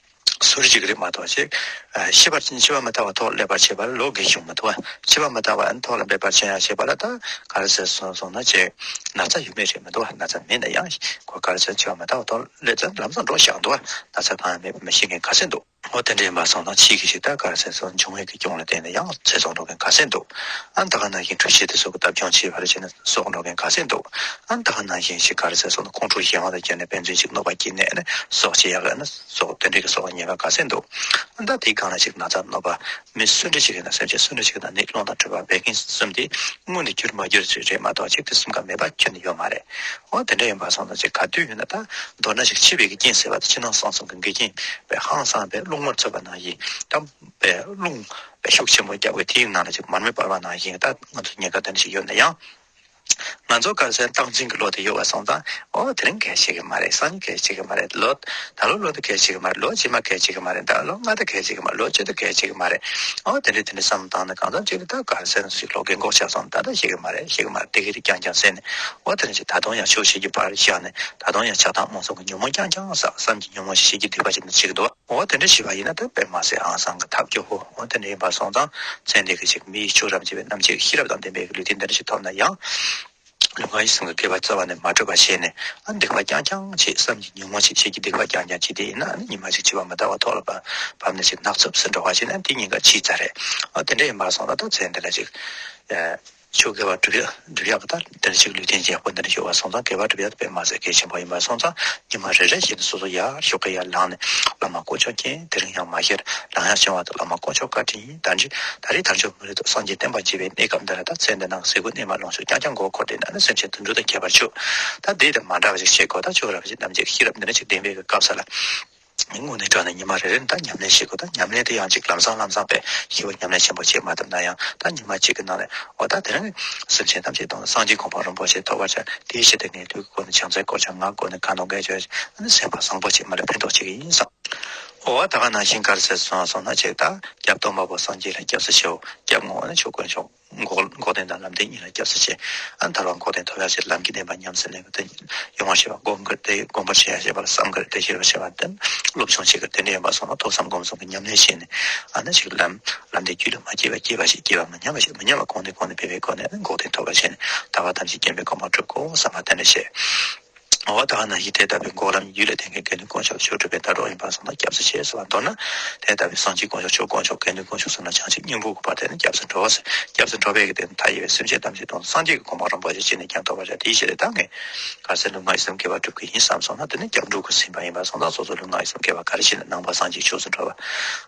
ཟུར་གཅིག་རེད་མ་གཏོགས་ཅིག་ཤི་བར་འཆི་བ་མི་རྟག་པ་ཐོག་སླེབས་པར་བྱེད་པ་ལ་ལོ་རྒས་བྱུང་མི་འདུག་བ། འཆི་བ་མི་རྟག་པ་ཨ་ནི་ཐོག་ལ་སླེབས་པར་བྱེད་ཡ་བྱེད་པ་ལ་ད་ག་རེ་ཟེར་སོང་སོང་ན་ཅིག་ན་ཚ་ཡོད་མེད་རེད་མི་འདུག་བ། ན་ཚ་མེད་ན་ཡང་ཁོ་ག་རེ་ཟེར་འཆི་བ་མི་རྟག་པ་ཐོག་སླེབས་ཙང་ལམ་སང་འགྲོ་བཞག་འདུག་བ། ན་ཚ་གང་ཡང་མེད་པ་མི་ཤེས་མཁན་ག་ཚད་འདུག་འོ་དེ་འདྲ་ཡིན་པ་སོང་ཙང་ཕྱིས་ཀྱི་ཞིག་ད་ག་རེ་ཟེར་སོང་འབྱུང་བའི་གི་སྐྱོན་ལ་བརྟེན་ནས་ཡང་ཚེ་སྲོག་འགྲོ་མཁན་ག་ཚད་འདུག་ཨ་ནི་ད་ག་ནང་བཞིན་འཁྲུག་ཆ་དེ་ཚོ་གི་ལྟ་སྐྱོང་བྱེད་པར་བྱས་ནས་སྲོག་འགྲོ་མཁན་ག་ཚད་འདུག་ཨ་ནི་ད་ག་ནང་བཞིན་ཞིག་ག་རེ་ཟེར་སོང་ན་ཁོང་ཁྲོ་ཞེ་སྡང་དང་བཅས་ནས་དཔེ་མཚོན་ཞིག་གནོད་པ་སྐྱེལ་ནས་ཨ་ནི་སྲོག་བཅད་ཡག་ཨ་ནི་སྲོག་དེ་འདྲའི་གི་སྲོག་ཉེས་པ་ག་ཚད་འདུག་ཨ་ནི་ད་དེའི་སྒང་ལ་ཞིག་ན་ཚ་གནོད་པ་མི་སུ་འདྲ་ཞིག་ཡིན་ན་སེམས་ཅན་སུ་འདྲ་ཞིག་ཡིན་ན་ནད་སློང་དང་འཁྲུག་པ་འབད་མཁན་གསུམ་དེ་མངོན་དུ་གྱུར་མ་གྱུར་ཅིག་རེད་མ་གཏོགས་ཅིག་དེ་གསུམ་ཀ་མེད་པ་ཁྱོན་ནས་ཡོད་མ་རེད། འོ་དེ་འདྲ་ཡིན་པ་སོང་ཙང་ཅིག་ག་དུས་ཡིན་ན་ད་མདོར་ན་ཞིག་འཆི་བའི་གི་རྐྱེན་ཟེར་བ་དེ་ཕྱི་ནང་གསང་གསུམ་གི་འགལ་རྐྱེན་དཔེ་ཧང་སང་བས་ རླུང་མ་ཚུད་པ་ནང་བཞིན་ད་པའི་རླུང་པའི་ཤུགས་ཆེན་པོ་རྒྱབ་པའི་དེའི་ནང་ལ་ཅིག་མར་མེ་སྤར་བ་ནང་བཞིན་ད་ང་ཚོ་ཉེན་ཁ་དེ་འདྲ་ཞིག་ཡོད་ན་ཡང་། ང་ཚོ་ག་རེ་ཟེར་རྟག་འཛིན་གྱི་བློ་དེ་ཡོད་པ་སོང་ཙང་ཨོ་དེ་རིང་གལ་ཆེ་གི་མ་རེད། སང་ཉིན་གལ་ཆེ་གི་མ་རེད། ལོ་ད་ལོ་ལོ་དེ་གལ་ཆེ་གི་མ་རེད། ལོ་རྗེས་མ་གལ་ཆེ་གི་མ་རེད། ད་ལོ་ལྔ་དེ་གལ་ཆེ་གི་མ་རེད། ལོ་བཅུ་དེ་གལ་ཆེ་གི་མ་རེད། ཨོ་དེ་འདྲ་དེ་འདྲ་བསམ་བཏང་ན་གང་འཚམ་ཅིག་ལ་ད་ག་རེ་ཟེར་ན་ཅིག་ལོ་རྒན་གོག་ཆགས་སོང་། ད་ལྟ་ཤེས་གི་མ་རེད། ཤེས་གི་མ་རེད། དེ་གི་རིགས་རྐྱང་རྐྱང་ཟེར་ནས་ཨོ་དེ་འདྲ་ཅིག་ད་དུང་ཡང་ཆོས་བྱེད་ཀྱི་བར་བཞག་ནས་ད་དུང་ཡང་ཆགས་སྡང་རྨོངས་གསུམ་གྱི་ཉོན་མོངས་རྐྱང་རྐྱང་བསགས། བསམ་གྱི་ཉོན་མོངས་ཤེས་ཀྱི་སྡིག་པ་ཅིག་ནི་བྱེད་ཀྱི་འདུག་འོ་དེ་འདྲ་བྱས་པ་ཡིན་ན་ད་དཔེ་མ་སྲིད་ཨང་སང་གི་ཐབས་སྐྱོ་པོ། འོ་དེ་འདྲ་ཡིན་པ་སོང་ཙང་ཚེ་འདི་གི་ཅིག་མི་ཡི་ཆོས་རབ་འབྱེད་པའི་རྣམ་འབྱེད་ཀྱི་ཤེས་རབ་དང་ལྡན་པའི་ལུས་རྟེན་འདི་འདྲ་ཞིག་ཐོབ་ན་ཡང་། ལུས་ངག་ཡིད་གསུམ་གྱི་དགེ་བ་རྩ་བ་ནས་མ་གྲུབ་པ་བྱས་ནས་ཨ་སྡིག་པ་རྐྱང་རྐྱང་བྱེད། བསམ་གྱི་ཉོན་མོངས་ཅིག་བྱེད་ཀྱི་སྡིག་པ་རྐྱང་རྐྱང་བྱེད་དེ་ཡིན་ན་ཨ་ནི་ཉི་མ་ཅིག་འཆི་བ་མི་རྟག་པ་ཐོག་ལ་བབས་ནས་ཅིག་ནག་ཚུབ་སུ་འགྲོ་བ་བྱས་ན་དེ་ཉེན་ཁ་ཆེ་ཙམ་རེད། འོ་དེ་འདྲ་ཡིན་པ་སོང་ཙང་ད་ཚེ་འདི་ལ་ཅིག་ཆོས་དགེ་བ་སྒྲུབ་ཡ་སྒྲུབ་ཡག་གི་ད་དེ་འདྲ་ཅིག་ལུས་རྟེན་ཡག་པོ་འདི་འདྲ་ཡོད་པ་སོང་ཙང་དགེ་བ་སྒྲུབ་ཡག་དེ་དཔེ་མ་ཟད་གལ་ཆེན་པོ་ཡིན་པ་སོང་ཙང་ཉི་མ་རེ་རེ་བཞིན་དུ་སོ་སོ་ཡར་ཤོག་ཁ་ཡར་ལངས་ནས་བླ་མ་དཀོན་མཆོག་མཁྱེན། དེ་རིང་ཡང་མ་ཤེས་ལངས་ཡག་བྱུང་བ་དང་བླ་མ་དཀོན་མཆོག་བཀའ་དྲིན་ཡིན། ད་འདྲི་ད་རེས་དལ་འབྱོར་མ་ལུས་ཐོབ། སངས་རྒྱས་བསྟན་པ་རྒྱས་པའི་གནས་སྐབས་འདི་ལ་ད་ཚེ་འདི་ནང་ཟས་གོས་གནས་མལ་ལོངས་སྤྱོད་རྐྱང་རྐྱང་དགོས་མཁོ་དེ་ན་ནི་སེམས་ཅན་དུད་འགྲོ་དང་ཁྱད་པར་ཆོད། ད་དེ་དང་མ་འདྲ་བ་ཞིག་བྱེད་དགོས། ད་ཆོས་རབ་ཀྱི་རྣམ་འབྱེད་ཤེས་རབ་འདི་འདྲ་ཞིག་ལྡན་པའི་སྐབས་སུ་ལ། དངོས་གནས་དྲང་གནས་ཉི་མ་རེ་རེ་ད་ཉམས་ལེན་བྱེད་དགོས། ད་ཉམས་ལེན་དེ་ཡང་ཅིག་ལམ་སང་ལམ་སང་བས་ཤེས་པ་ཉམས་ལེན་ཆེན་པོ་བྱེད་མ་ཐུབ་ན་ཡང་ད་ཉི་མ་གཅིག་གི་ནང་ནས་འོ་ད་དེ་རིང་སེམས་ཅན་ཐམས་ཅད་དང་སངས་རྒྱས་གོ་འཕང་རིན་པོ་ཆེ་ཐོབ་པར་བྱ། དེའི་ཕྱིར་དུ་ངས་ལུས་ཀྱི་སྒོ་ནས་ཕྱག་འཚལ་དཀོན་མཆོག་ངག་གི་སྒོ་ནས་ཁ་ནོར་འགན་བཅོལ་ཨ་ནི་སེམས་པ་བཟང་པོ་བྱེད་མ་ལ་ཕན་ཐོགས་བྱེད་ཀྱི་ཡིན་བསམ། འོ་ད་ག་ནང་བཞིན་ག་རེ་ཟེར་སོང་སོང་ན་ཅིག་ད་སྐྱབས་སྟོན་པ་པོ་སངས་རྒྱས་ལ་སྐྱབས་སུ་མཆིའོ། སྐྱབས་ངོ་བོ་ནི་ཆོས་དཀོན་མཆོག་འགོག་འགོག་བདེན་དང་ལམ་བདེན་གཉིས་ལ་སྐྱབས་སུ་མཆི། ཨ་ཐར་པ་འགོག་བདེན་ཐོབ་ཡག་ཕྱིར་ལམ་གྱི་བདེན་པ་ཉམས་སུ་ལེན་པ་དེ་ཡོངས་བཤད་པ་སྒོམ་དགོས་དེ་སྒོམ་པར་བྱེད་ཡག་བྱེད་པ་ལ་བསམ་དགོས་དེ་ཤེས་པར་བྱེད་པ་དེ་སློབ་སྦྱོང་བྱེད་དགོས། དེ་འདྲ་ཡིན་པ་སོང་ན་ཐོས་བསམ་སྒོམ་གསུམ་གྱི་ཉམས་ལེན་བྱས་ནས་ཨ་ནི་ཅིག་ལམ་ལམ་བདེན་རྒྱུད་ལ་མ་སྐྱེས་པ་སྐྱེས་པ་ཞིག་སྐྱེས་པ་མི་ཉམས་པ་ཞིག་མི་ཉམས་པ་གོང་ནས་གོང་ནས་གོང་ནས་འཕེལ་བའི་སྒོ་ནས་ཨ་ནི་འགོག་བདེན་ཐོབ་པར་བྱས་ནས་ཐར་པ་ཐམས་ཅད་མཁྱེན་པའི་གོ་འཕང་སྒྲུབ་དགོས་བསམ་པ་དེ་འདྲ་བཤད། འོ་ད་ག་ནང་བཞིན་དེ་ལྟ་བུའི་འགོག་ལམ་རྒྱུད་ལ་ལྡན་མཁན་དགེ་འདུན་དཀོན་མཆོག་ཆོས་སྒྲུབ་པའི་དར་གྲོགས་ཡིན་པ་སོང་ན་སྐྱབས་སུ་མཆི་ཟེར་བ་མདོར་ན་དེ་ལྟ་བུའི་སངས་རྒྱས་དཀོན་མཆོག་ཆོས་དཀོན་མཆོག་དགེ་འདུན་དཀོན་མཆོག་གསུམ་ལ་བྱང་ཆུབ་སྙིང་པོ་གི་བར་དེ་ནི་སྐྱབས་སུ་འགྲོ་བ་ཟེར། སྐྱབས་སུ་འགྲོ་བའི་གི་དེ་ནི་མཐའ་ཡས་པའི་སེམས་ཅན་ཐམས་ཅད་དང་སངས་རྒྱས་ཀྱི་གོ་འཕང་རིན་པོ་ཆེ་ཅི་ནས་ཀྱང་ཐོབ་པར་བྱ། དེའི་ཕྱིར་ད་ངས་ག་རེ་ཟེར་ལུས་ངག་ཡིད་གསུམ་དགེ་བ་སྒྲུབ་ཀྱི་ཡིན་བསམ་སོང་ན་དེ་ནི་སྐྱབས་འགྲོ་གི་ཟིན་པ་ཡིན་པ་སོང་ཙང་སོ་སོ་ལུས་ངག་ཡིད་གསུམ་དགེ་བ་ག་རེ་བྱས་ན་ནང་པ་སངས་རྒྱས་ཆོས་སུ་འགྲོ་བ།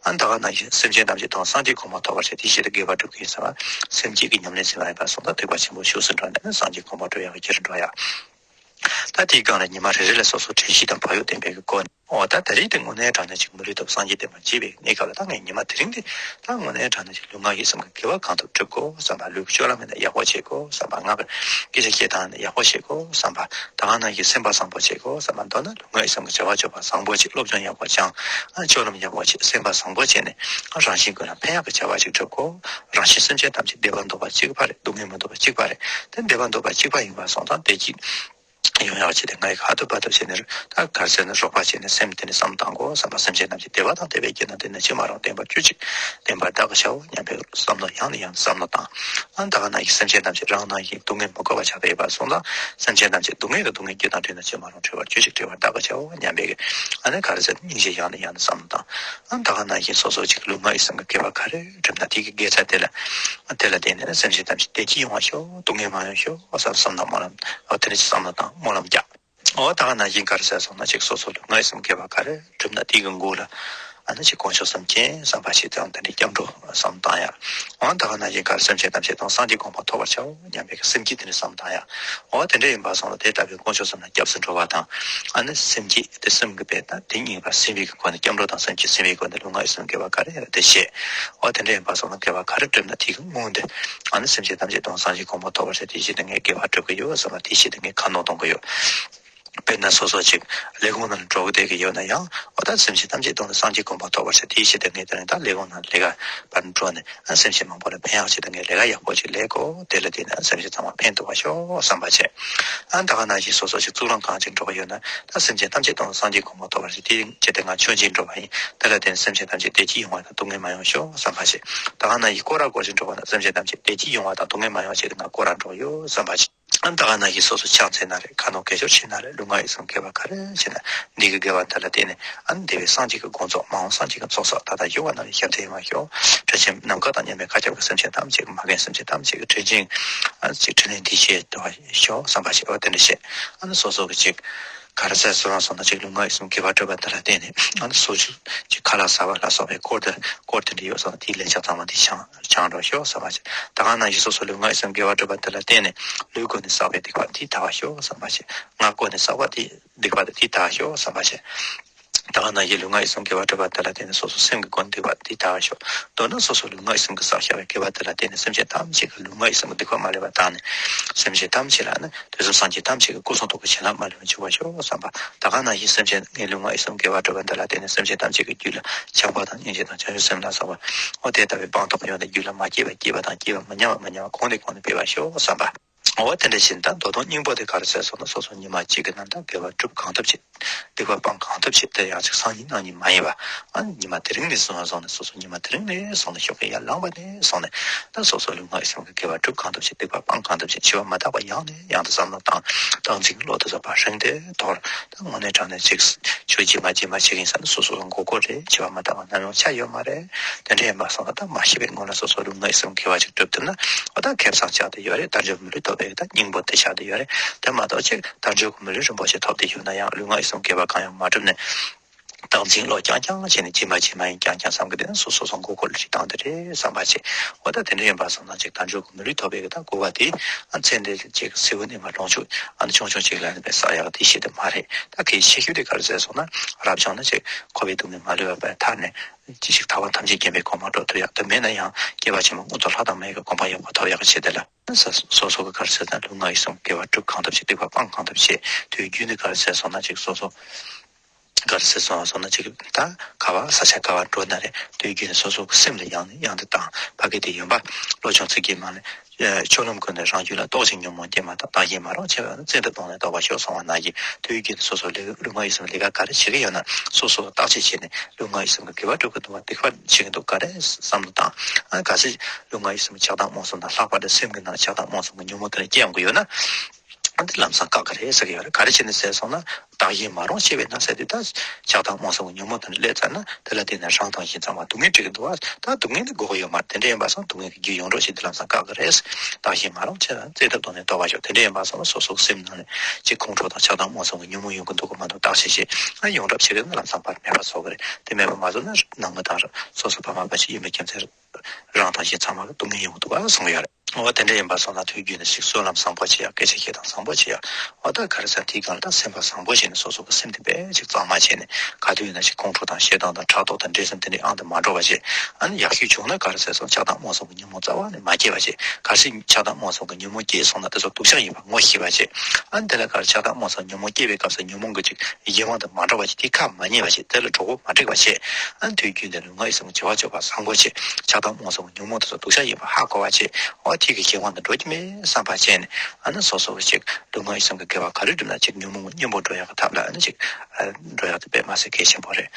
ཨ་ད་ག་ནང་བཞིན་སེམས་ཅན་ཐམས་ཅད་དང་སངས་རྒྱས་གོ་འཕང་ཐོབ་པར་བྱ། དེའི་ཕྱིར་དུ་དགེ་བ་སྒྲུབ་ཀྱི་ཡིན་བསམ་པ། སེམས་བསྐྱེད་ཀྱི་ཉམས་ལེན་ཟིན་པ་ཡིན་པ་སོང་ཙང་སྡིག་པ་ཆེན་པོ་ཆོས་སུ་འགྲོ་ནས་ནི་སངས་རྒྱས་གོ་འཕང་སྒྲུབ་ཡག་གི་ཕྱིར་འགྲོ་ཡ། ད་དེའི་སྒང་ལ་ཉི་མ་རེ་རེ་ལ་སོ་སོ་དྲན་ཤེས་དང་བག་ཡོད་ལྡན་པའི་གི་སྒོ་ནས། འོ་ད་ད་རེས་དེ་དངོས་གནས་དྲང་གནས་ཅིག་མི་ལུས་ཐོབ་སངས་རྒྱས་བསྟན་པ་རྒྱས་པའི་གནས་སྐབས་ལ་ད་ངས་ཉི་མ་དེ་རིང་འདི་ད་དངོས་གནས་དྲང་གནས་ཅིག་ལུས་ངག་ཡིད་གསུམ་གྱི་དགེ་བ་གང་ཐུབ་སྒྲུབ་དགོས་བསམ་པ། ལུས་ཀྱི་སྤྱོད་ལམ་ཡིན་ན་ཡག་པོ་བྱེད་དགོས་བསམ་པ། ངག་གི་སྐད་ཆ་བཤད་སྟངས་ཡིན་ན་ཡག་པོ་བྱེད་དགོས་བསམ་པ། ད་ག་ནང་བཞིན་སེམས་པ་བཟང་པོ་བྱེད་དགོས་བསམ་པ། མདོར་ན་ལུས་ངག་ཡིད་གསུམ་གྱི་བྱ་བ་སྤྱོད་པ་བཟང་པོ་བྱེད། སློབ་སྦྱོང་ཡག་པོ་སྦྱང་། ཨ་སྤྱོད་ལམ་ཡག་པོ་བྱེད། སེམས་པ་བཟང་པོ་བྱས་ནས་ཨ་རང་གཞན་ཀུན་ལ་ཕན་ཡག་གི་བྱ་བ་ཅིག་སྒྲུབ་དགོས། རང་གཞན་སེམས་ཅན་ཐམས་ཅད་བདེ་བ་འདོད་པ་གཅིག་པ་རེད། སྡུག་བསྔལ་མི་འདོད་པ་གཅིག་པ་རེད། དེ་བདེ་བ་འདོད་པ་གཅིག་པ་ཡིན་པ་སོང་ཙང་བདེ་སྐྱིད་ཡོང་ཡག་ཆེད་དུ་ང་ཡི་ཁ་ཐུབ་པ་ཐུབ་བྱས་ནས་ད་ག་རེ་ཟེར་ན་རོགས་པ་བྱས་ནས་སེམས་དེ་ནས་བསམ་བཏང་དགོས་བསམ་པ། སེམས་ཅན་ཐམས་ཅད་བདེ་བ་དང་བདེ་བའི་རྒྱུ་དང་ལྡན་ན་ཅི་མ་རུང་། བདེན་པར་གྱུར་ཅིག་བདེན་པར་བདག་གིས་བྱའོ་སྙམ་པའི་བསམ་བློ་ཡང་ནས་ཡང་དུ་བསམ་བློ་བཏང་། ཨ་ད་ག་ནང་བཞིན་སེམས་ཅན་ཐམས་ཅད་རང་ནང་བཞིན་སྡུག་བསྔལ་མི་དགོས་པ་ཆགས་པ་ཡིན་པ་སོང་ཙང་སེམས་ཅན་ཐམས་ཅད་སྡུག་བསྔལ་དང་སྡུག་བསྔལ་རྒྱུ་དང་བྲལ་ན་ཅི་མ་རུང་། བྲལ་བར་གྱུར་ཅིག་བྲལ་བར་བདག་གིས་བྱའོ་སྙམ་པའི་ཨ་ནི་ག་རེ་ཟེར་ན་སྙིང་རྗེ་ཡང་ནས་ཡང་དུ་བསམ་བློ་བཏང་། ཨ་ད་ག་ནང་བཞིན་སོ་སོ་ཅིག་ལུས་ངག་ཡིད་གསུམ་གྱི་དགེ་བ་ག་རེ་བསྒྲུབས་ན་དེ་གི་དགེ་རྩ་དེ་ལ་དེ་ལ་བརྟེན་ནས་སེམས་ཅན་ཐམས་ཅད་བདེ་སྐྱིད་ཡོང་བར་ཤོག་སྡུག་བསྔལ་མ་ཡོང་ཤོག་བསམ་བསམ་དང་སྨོན་ལམ། འོ་དེ་འདྲ་ཅིག་བསམ་བློ་བཏང་སྨོན་ལམ་རྒྱག་འོ་ད་ག་ནང་བཞིན་ག་རེ་ཟེར་སོང་ན་ཅིག་སོ་སོ་ལུས་ངག་ཡིད་གསུམ་དགེ་བ་ག་རེ་བསྒྲུབས་ན་དེ་གི་མགོ་ལ་ཨ་ནི་ཅིག་དཀོན་མཆོག་གསུམ་མཁྱེན་བསམ་པ་ཞིག་དང་དེ་འདྲའི་སྐྱབས་འགྲོ་བསམ་བཏང་ཡ། འོ་ད་ག་ནང་བཞིན་ག་རེ་སེམས་ཅན་ཐམས་ཅད་དང་སངས་རྒྱས་གོ་འཕང་ཐོབ་པར་བྱའོ་སྙམ་པའི་སེམས་བསྐྱེད་དེ་འདྲ་བསམ་བཏང་ཡ། འོ་དེ་འདྲ་ཡིན་པ་སོང་ལ་དེ་ལྟ་བུའི་དཀོན་མཆོག་གསུམ་ལ་སྐྱབས་སུ་འགྲོ་བ་དང་ཨ་ནི་སེམས་བསྐྱེད་དེ་གསུམ་གྱི་དཔེ་དང་དེ་གཉིས་པ་ཟིན་པའི་གི་སྒོ་ནས་སྐྱབས་འགྲོ་དང་སེམས་བསྐྱེད་ཟིན་པའི་སྒོ་ནས་ལུས་ངག་ཡིད་གསུམ་དགེ་བ་ག་རེ་ཡོད་ན་དེ་བྱེད། འོ་དེ་འདྲ་ཡིན་པ་སོང་ན་དགེ་བ་ག་རེ་བསྒྲུབས་ན་དེ་གི་སྔོན་དུ་ཨ་ནི་སེམས་ཅན་ཐམས་ཅད་དང་སངས་རྒྱས་གོ་འཕང་ཐོབ་པར་བྱ། དེའི་ཆེད་དུ་ངས་དགེ་བ་སྒྲུབ་ཀྱི་ཡོད་བསམ་པ་དེའི་ཆེད་དུ་ངས་ཁ་ནོར་གཏོང་གི་ཡོད། དཔེར་ན་སོ་སོ་ཅིག་ལས་ཁུངས་ནང་ལ་འགྲོ་གི་བསྡད་ཀྱི་ཡོད་ན་ཡང་འོ་ད་སེམས་ཅན་ཐམས་ཅད་དང་སངས་རྒྱས་གོ་འཕང་ཐོབ་པར་བྱ། དེའི་ཆེད་དུ་ངས་དེ་རིང་ད་ལས་ཁུངས་ནང་ལས་ཀ་བར་འགྲོ་ནས་ཨ་སེམས་ཅན་མང་པོ་ལ་ཕན་ཡག་ཆེད་དུ་ངས་ལས་ཀ་ཡག་པོ་ཅིག་ལས་དགོས། དེ་ལ་བརྟེན་ནས་ཨ་སེམས་ཅན་ཚང་མ་ཕན་ཐོགས་པ་ཤོག་བསམ་པ་བྱས། ཨ་ད་ག་ནང་བཞིན་སོ་སོ་ཅིག་གཙུག་ལག་ཁང་ཅིག་འགྲོ་གི་ཡོད་ན་ད་སེམས་ཅན་ཐམས་ཅད་དང་སངས་རྒྱས་གོ་འཕང་ཐོབ་པར་བྱ། དེའི་ཆེད་དུ་ང་མཆོད་མཇལ་འགྲོ་བ་ཡིན། དེ་ལ་བརྟེན་ནས་སེམས་ཅན་ཐམས་ཅད་བདེ་སྐྱིད་ཡོང་བ་དང་སྡུག་བསྔལ་མ་ཡོང་ཤོག་བསམ་པ་བྱས། ད་ག་ནང་བཞིན་སྐོར་ར་སྐོར་ཅིག་འགྲོ་བ་ན་སེམས་ཅན་ཐམས་ཅད་བདེ་སྐྱིད་ཡོང་བ་དང་སྡུག་བསྔལ་མ་ཡོང་བ་ཆེད་དུ་ང་སྐོར་ར་འགྲོ་གི་ཡོད་བསམ་པ་བྱས། ཨ་ད་ག་ནང་བཞིན་སོ་སོ་ཕྱག་འཚལ་ན་རེད། ཁ་ནོར་དགེ་སྦྱོར་བྱེད་ན་རེད། ལུས་ངག་ཡིད་གསུམ་དགེ་བ་ག་རེ་བྱེད་ན་འདི་གི་དགེ་བ་འདི་ལ་བརྟེན་ནས་ཨ་ནི་འདས་པའི་སངས་རྒྱས་ཀྱི་དགོངས་རྫོགས་མ་འོངས་སངས་རྒྱས་ཀྱི་ཚོགས་བསགས་ད་ལྟ་ཡོད་པ་རྣམས་ཀྱི་ཞབས་བརྟན་ཡོང་བ་ཤོག་དྲིན་ཆེན་ནམ་མཁའ་དང་མཉམ་པའི་མཁའ་ཁྱབ་ཀྱི་སེམས་ཅན་ཐམས་ཅད་ཀྱི་མ་རྒན་སེམས་ཅན་ཐམས་ཅད་ཀྱི་དྲིན་ཆེན་ཨ་ཅིག་དྲིན་ལན་འདི་བྱེད་དུ་བ་ཤོག་བསམ་པ་ཞིག་འོ་དེ་འདྲ་བྱེད། ཨ་ནི་སོ་སོ་གི་ཅིག་ག་རེ་ཟེར་སོང་སོང་ན་ཅིག་ལུས་ངག་ཡིད་གསུམ་དགེ་བ་སྒྲུབ་པ་འདི་ལ་བརྟེན་ནས་ཨ་ནི་སོ་སོ་ཅིག་ཁ་ལག་ཟ་བ་ལ་སོགས་པའི་སྐོར་དེ་སྐོར་དེ་འདྲ་ཡོད་སོང་ན་དེའི་ལས་བྱ་ཚང་མ་དེ་བྱང་། བྱང་འགྲོ་ཤོག་བསམ་པ་ཞིག་ད་ག་ནང་བཞིན་སོ་སོ་ལུས་ངག་ཡིད་གསུམ་དགེ་བ་སྒྲུབ་པ་འདི་ལ་བརྟེན་ནས་ལུས་སྒོ་ནས་བསགས་པའི་སྡིག་པ་འདི་དག་པ་ཤོག་བསམ་པ་ཞིག་ངག་སྒོ་ནས་བསགས་པ་འདི་སྡིག་པ་འདི་དག་པ་ཤོག་བསམ་པ་ཞིག་ད་ག་ནང་བཞིན་ལུས་ངག་ཡིད་གསུམ་དགེ་བ་བསྒྲུབ་པ་དེ་ལ་བརྟེན་ནས་སོ་སོ་སེམས་ཀྱི་སྒོ་ནས་སྡིག་པ་དེ་དག་པར་ཤོག། མདོར་ན་སོ་སོ་ལུས་ངག་ཡིད་གསུམ་གྱིས་བསགས་བཞག་པའི་དགེ་བ་དེ་ལ་བརྟེན་ནས་སེམས་ཅན་ཐམས་ཅད་ཀྱི་ལུས་ངག་ཡིད་གསུམ་གྱི་སྡིག་པ་མ་ལུས་པ་དག་ནས། སེམས་ཅན་ཐམས་ཅད་ལ་ནི་དུས་གསུམ་སངས་རྒྱས་ཐམས་ཅད་ཀྱི་སྐུ་གསུང་ཐུགས་ཀྱི་བྱིན་རླབས་མ་ལུས་པ་འཇུག་པར་ཤོག་བསམ་པ། ད་ག་ནང་བཞིན་སེམས་ཅན་ངའི་ལུས་ངག་ཡིད་གསུམ་དགེ་བ་བསྒྲུབ་པ་འདི་ལ་བརྟེན་ནས་སེམས་ཅན་ཐམས་ཅད་ཀྱི་རྒྱུད་ལ་བྱམས་པ་དང་སྙིང་རྗེ་དང་བྱང་ཆུབ་སེམས་ལ་སོགས་པ། འོ་དེ་ལྟ་བུའི་སྤངས་རྟོགས་ཡོང་སྟེ་རྒྱུད་ལ་མ་སྐྱེས་པ་སྐྱེས་པ་དང་སྐྱེས་པ་མི་ཉམས་པ་མི་ཉམས་པ་གོང་ནས་གོང་དུ་འཕེལ་བར་ཤོག་བསམ་པ། འོ་དེ་འདྲ་བཞིན་ད་མདོ་དོན་སྙིང་པོ་དེ་ག་རེ་ཟེར་སོང་ན། སོ་སོ་ཉི་མ་གཅིག་གི་ནང་ད་དགེ་བ་སྒྲུབ་གང་ཐུབ་བྱེད། སྡིག་པ་སྤང་གང་ཐུབ་བྱེད། དེ་ཡང་ཅིག་སང་ཉིན་གནངས་ཉིན་མ་ཡིན་པ། ཨ་ཉི་མ་དེ་རིང་ནས་བཟུང་བ་སོང་ནས། སོ་སོ་ཉི་མ་དེ་རིང་ནས་བཟུང་ནས། ཞོགས་ཀས་ཡར་ལངས་པ་ནས་བཟུང་ནས། ད་སོ་སོ་ལུས་ངག་ཡིད་གསུམ་གྱི་དགེ་བ་སྒྲུབ་གང་ཐུབ་བྱེད། སྡིག་པ་སྤང་གང་ཐུབ་བྱེད། འཆི་བ་མ་ཐག་པ་ཡང་ནས་ཡང་དུ་བསམ་བློ་བཏང་། བདག་འཛིན་བློ་དེ་ཚོ་ཕར་རིང་དུ་དོར། ད་དངོས་གནས་དྲང་གནས་ཅིག་ཆོས་རྗེས་མ་རྗེས་མ་བྱེད་ཀྱིན་ས་ནས་སོ་སོ་མགོ་སྐོར་རེད། འཆི་བ་མ་ཐག་པ་ནམ་ཡང་ཆ་ཡོད་མ་རེད། དེ་འདྲ་ཡིན་པ་སོང་ན་ད་མ་ཤི་བའི་སྔོན་ལ་སོ་སོ་ལུས་ངག་ཡིད་གསུམ་དགེ་བ་ཅིག་སྒྲུབ་ཐུབ་ན། འོ་ད་ཁེ་བཟང་ཆགས་བསྡད་ཡོད་རེད། དལ་འབྱོར་མི་ལུས་ཐོབ་པའི་ད་སྙིང་པོ་དེ་ཆགས་བསྡད་ཡོད་རེད། དེ་མ་གཏོགས་ཅིག་དལ་འབྱོར་གྱི་མི་ལུས་རིན་པོ་ཆེ་ཐོབ་བསྡད་ཡོད་ན་ཡང་ལུས་ངག་ཡིད་གསུམ་དགེ་བ་གང་ཡང་མ་བསྒྲུབས་ནས། བདག་འཛིན་བློ་རྐྱང་རྐྱང་བྱས་ནས་རྗེས་མ་རྗེས་མ་ཡིན་རྐྱང་རྐྱང་བསམ་གི་བསྡད་ན་སོ་སོ་སོ་མགོ་སྐོར་ལ་ཅིག་བཏང་བསྡད་རེད་བསམ་པ་བྱས། འོ་ད་དེ་འདྲ་ཡིན་པ་སོང་ན་ཅིག་དལ་འབྱོར་གྱི་མི་ལུས་ཐོབ་པའི་གི་ད་དགོས་པ་དེ་ཨ་ཚེ་འདི་ཅིག་སེའུ་ནས་མ་ལོངས་སྤྱོད་ཨ་ནི་ཆུང་ཆུང་ཅིག་ལ་ནི་བསགས་ཡག་དེ་ཤེས་དེ་མ་རེད། ད་གལ་ཆེ་ཤོས་དེ་ག་རེ་ཟེར་སོང་ན། རབ་བྱུང་ན་ཅིག་འཁོར་བའི་སྡུག་བསྔལ་མ་ལུས་པ་ཐར་ནས་ཅི་ཞིག་ཐར་པ་ཐམས་ཅད་མཁྱེན་པའི་གོ་འཕང་འགྲོ་ཐུབ་ཡག་དེ་མེད་ན་ཡང་སྐྱེ་བ་ཕྱི་མ་མངོན་མཐོ་ལྷ་དང་མིའི་གི་གོ་འཕང་ཡོད་པ་ཐོབ་ཡག་གི་ཆེད་དེ་ལ། སོ་སོ་གི་ག་རེ་ཟེར་ན་ལུས་ངག་ཡིད་གསུམ་དགེ་བ་སྒྲུབ་གང་ཐུབ་བྱེད། སྡིག་པ་སྤང་གང་ཐུབ་བྱེད། དུས་རྒྱུན་དུ་ག་རེ་ཟེར་སོང་ན་ཅིག་སོ་སོ་ག་རེ་ཟེར་སོང་སོང་ན་ཅིག་ད་ག་བ་ས་ཆ་ག་བ་འགྲོ་ན་རེད། དུས་རྒྱུན་དུ་སོ་སོ་གི་སེམས་ལ་ཡང་ནས་ཡང་དུ་བཏང་། ཕ་གི་དེ་ཡོན་པ་བློ་ཆུང་ཚིག་གིས་མ་ལས། ཆོས་ལམ་ཀུན་ནས་རང་རྒྱུད་ལ་རྟོག་ཅིང་ཉོན་མོངས་སྐྱེས་མ་ཐག་བདག་གཞན་མ་རུངས་ཕྱེ་བ་ནི། བཙན་ཐབས་གདོང་ནས་བཟློག་པར་ཤོག་གསུངས་པ་ནང་བཞིན་དུས་རྒྱུན་དུ་སོ་སོ་ལུས་ལུས་ངག་ཡིད་གསུམ་ལས་ཀ་ག་རེ་བྱེད་ཀྱི་ཡོད་ན་སོ་སོ་བརྟག་དཔྱད་བྱས་ནས་ལུས་ངག་ཡིད་གསུམ་གྱི་དགེ་བ་སྒྲུབ་ཀྱི་འདུག་ག་སྡིག་པ་བྱེད་ཀྱི་འདུག་ག་རེ་བསམ་བློ་བཏང་། ཨ་གལ་སྲིད་ལུས་ངག་ཡིད་གསུམ་ཆགས་སྡང་རྨོངས་གསུམ་དང་ལྷག་པར་དུ་སེམས་ཀྱི་ནང་ཆགས་སྡང་རྨོངས་གསུམ་གྱི་ཉོན་མོངས་དེ་ལ་སྐྱེ་ཡོང་གི་ཡོད་ན། ཨ་འདི་ལམ་སང་བཀག་གི་རེད་ཟེར་གྱི་ཡོད་རེད། ག་རེ་བྱས་ནས་ཟེར་སོང་ན། བདག་གཞན་མ་རུངས་ཕྱེ་བས་ན་ཟེར་དུས་ད་ཆགས་སྡང་རྨོངས་གསུམ་གྱི་ཉོན་མོངས་དེ་ལ་སླེབས་ཚར་ན་དེ་ལ་བརྟེན་ནས་རང་དང་གཞན་ཚང་མ་སྡུག་བསྔལ་སྤྲད་ཀྱི་འདུག་བ། ད་སྡུག་བསྔལ་ནི་དགོས་ཀྱི་ཡོད་མ་རེད། དེ་འདྲ་ཡིན་པ་སོང་སྡུག་བསྔལ་གྱི་རྒྱུ་ཡོང་འགྲོ་ཞིག་འདི་ལམ་སང་བཀག་གི་རེད། བདག་གཞན་མ་རུངས་ཕྱེ་ན་བཙན་ཐབས་གདོང་ནས་བཟློག་པར་ཤོག་དེ་འདྲ་ཡིན་པ་སོང་ན་སོ་སོའི་སེམས་ནང་ནས་ཅིག་ཁོང་ཁྲོ་དང་ཆགས་སྡང་རྨོངས་གསུམ་གྱི་ཉོན་མོངས་ཡོང་གི་འདུག་གི་མ་འདུག་བརྟག་དཔྱད་བྱེད། ཨ་ཡོངས་གྲགས་བྱེད་ཀྱི་ན་ལམ་སང་བར་མེད་པ་བཟོ་གི་རེད། དེ་མེད་པ་མ་བཟོ་ན་ནང་མི་དང་སོ་སོ་ཕ་མ་ཕ་ཆོས་ཡིན་པའི་རྒྱུ་མཚན་རང་དང་གཞན་ཚང་མ་ལ་སྡུག་བསྔལ་ཡོང་གི་འདུག་ག་གསུང་གི་ཡོད་རེད། འོ་དེ་འདྲ་ཡིན་པ་སོང་ན་དུས་རྒྱུན་ནས་ཞིག་བསོད་ནམས་བཟང་པོ་བྱེད་ཡག་སྐད་ཆ་བཤད་སྟངས་བཟང་པོ་བྱེད་ཡག་འོ་ད་ག་རེ་ཟེར་དེའི་སྒང་ལ་ད་སེམས་པ་བཟང་པོ་བྱས་ནས་སོ་སོ་གི་སེམས་དེ་དཔེ་ཅིག་གཙང་མ་བྱས་ནས་ག་དུས་ཡིན་ན་ཞིག་ཁོང་ཁྲོ་དང་ཞེ་སྡང་དང་ཕྲག་དོག་དང་འདྲེ་སེམས་དེ་འདྲའི་ཨང་དུ་མ་འགྲོ་བ་བྱས། ཨ་ནི་ཡག་ཤོས་བྱུང་ན་ག་རེ་ཟེར་སོང་ཆགས་སྡང་རྨོངས་གསུམ་གྱི་ཉོན་མོངས་རྩ་བ་ནས་མ་སྐྱེས་པ་བྱས། གལ་སྲིད་ཆགས་སྡང་རྨོངས་གསུམ་གྱི་ཉོན་མོངས་སྐྱེས་སོང་ན་དེ་ཚོ་སྡུག་ཅག་ཡིན་པ་ངོ་ཤེས་པ་བྱས། ཨ་ནི་དེ་ལ་ག་རེ་ཆགས་སྡང་རྨོངས་གསུམ་ཉོན་མོངས་སྐྱེས་པའི་སྐབས་སུ་ཉོན་མོངས་ཀྱི་ཅིག་གཞན་དབང་དུ་མ་འགྲོ་བ་བྱས། དེ་ཁ་མ་ཉན་པ་བྱས། དེ་ལ་གྲོགས་པོ་མ་སྒྲིག་པ་བྱས། ཨ་ནི་དུས་རྒྱུན་དུ་ལུས་ངག་ཡིད་གསུམ་བྱ་བ་སྤྱོད་པ་བཟང་པོ་བྱས། ཆགས་སྡང་རྨོངས་གསུམ་གྱི་ཉོན་མོངས་དེ་ཚོ་སྡུག་ཅག་ཡིན་པ་ཧ་གོ་བ་བྱས། འོ་དེ་གི་གཞན་དབང་དུ་འགྲོ་གི་མེད་བསམ་པ་བྱས་ནས། ཨ་ནི་སོ་སོ་གི་ཅིག་ལུས་ངག་ཡིད་གསུམ་གྱི་དགེ་བ་ག་རེ་བསྒྲུབ་ན་ཅིག་ཉོན་མོངས་སྙིང་པོ་འགྲོ་ཡག་གི་ཐབས་ལ་ཨ་ནི་ཅིག་འགྲོ་ཡག་དེ་དཔེ་མ་ཟད་གལ་ཆེན་པོ་རེད།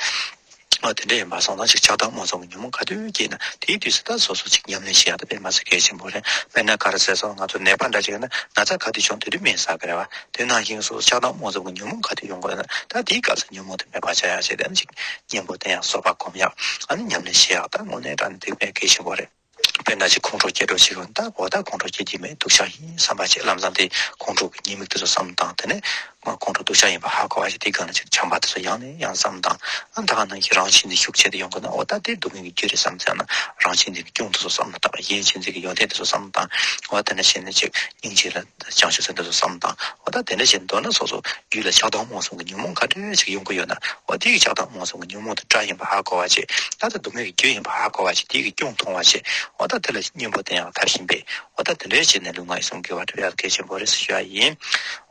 འོ་དེ་འདྲ་ཡིན་པ་སོང་ཙང་ཅིག་ཆགས་སྡང་རྨོངས་གསུམ་གྱི་ཉོན་མོངས་ག་དུས་སྐྱེས་ན་དེའི་དུས་སུ་ད་སོ་སོ་ཅིག་ཉམས་ལེན་བྱེད་ཡག་དེ་དཔེ་མ་ཟད་གལ་ཆེན་པོ་རེད། དཔེར་ན་ག་རེ་ཟེར་སོང་ང་ཚོ་ནད་པ་འདྲ་ཅིག་ཡིན་ན་ན་ཚ་ག་དུས་བྱུང་དེ་དུས་སྨན་ཟ་གི་རེད་བ། དེ་ནང་བཞིན་སོ་སོ་ཆགས་སྡང་རྨོངས་གསུམ་གྱི་ཉོན་མོངས་ག་དུས་ཡོང་གི་ཡོད་ན་ད་དེའི་སྐབས་སུ་ཉོན་མོངས་དེ་མེད་པ་བྱ་ཡག་བྱས་ཏེ་ཨ་ནི་ཅིག་གཉེན་པོ་བསྟེན་ཡག་བཟོད་པ་སྒོམ་ཡག་ཨ་ནི་ཉམས་ལེན་བྱེད་ཡག་ད་དངོས་གནས་དྲང་གནས་དེ་དཔེ་གལ་ཆེན་པོ་རེད། དཔེར་ན་ཅིག་ཁོང་ཁྲོ་སྐྱེ་འགྲོ་ཞིག་ཡོང་ད་འོ་ད་ཁོང་ཁྲོ་སྐྱེ་རྒྱུ་མེད་སྡུག་ཅག་ཡིན་བསམ་པ་བྱས། ལམ་སང་དེ་ཁོང་ཁྲོ་གི་ཉེས་དམིགས་དེ་ཚོ་བསམ་བློ་བཏང་། དེ་ནས་ཁོང་ཁྲོ་སྡུག་ཅག་ཡིན་པ་ཧ་གོ་བ་བྱས། དེའི་སྒང་ལ་ཅིག་བྱམས་པ་དེ་ཚོ་ཡང་ནས་ཡང་བསམ་བློ་བཏང་། ཨ་ད་ག་ནང་བཞིན་རང་གཅེས་འཛིན་ཤུགས་ཆེ་དུ་ཡོང་དགོས་ན་འོ་ད་དེ་སྡུག་བསྔལ་གྱི་རྒྱུ་རེད་བསམ་བྱས་ན་རང་གཅེས་འཛིན་གྱི་སྐྱོན་དེ་ཚོ་བསམ་བློ་བཏང་། གཞན་གཅེས་འཛིན་གྱི་ཡོན་ཏན་དེ་ཚོ་བསམ་བློ་བཏང་། འོ་དེ་འདྲ་བྱས་ནས་ཅིག་སྙིང་རྗེ་ལ་བྱང་ཆུབ་སེམས་དེ་ཚོ་བསམ་བློ་བཏང་། འོ་ད་དེ་འདྲ་བྱས་ནས་མདོར་ན་སོ་སོ་རྒྱུད་ལ་ཆགས་སྡང་རྨོངས་གསུམ་གྱི་ཉོན་མོངས་ག་འདྲ་ཞིག་ཡོང་གི་ཡོད་ན་འོ་དེ་གི་ཆགས་སྡང་རྨོངས་གསུམ་གྱི་ཉོན་མོངས་དེ་དགྲ་ཡིན་པ་ཧ་གོ་བ་བྱས། ད་ལྟ་སྡུག་བསྔལ་གྱི་རྒྱུ་ཡིན་པ་ཧ་གོ་བ་བྱས། དེ་གི་སྐྱོན་མཐོང་བ་བྱས། འོ་ད་དེ་ལ་གཉེན་པོ་བསྟེན་ཡག་ཐབས་ཤེས་འབད། འོ་ད་དེ་འདྲ་བྱས་ནས་ལུས་ངག་ཡིད་གསུམ་དགེ་བ་སྒྲུབ་ཡག་གལ་ཆེན་པོ་རེད་ཟེར་ཞུ་ཡག་ཡིན།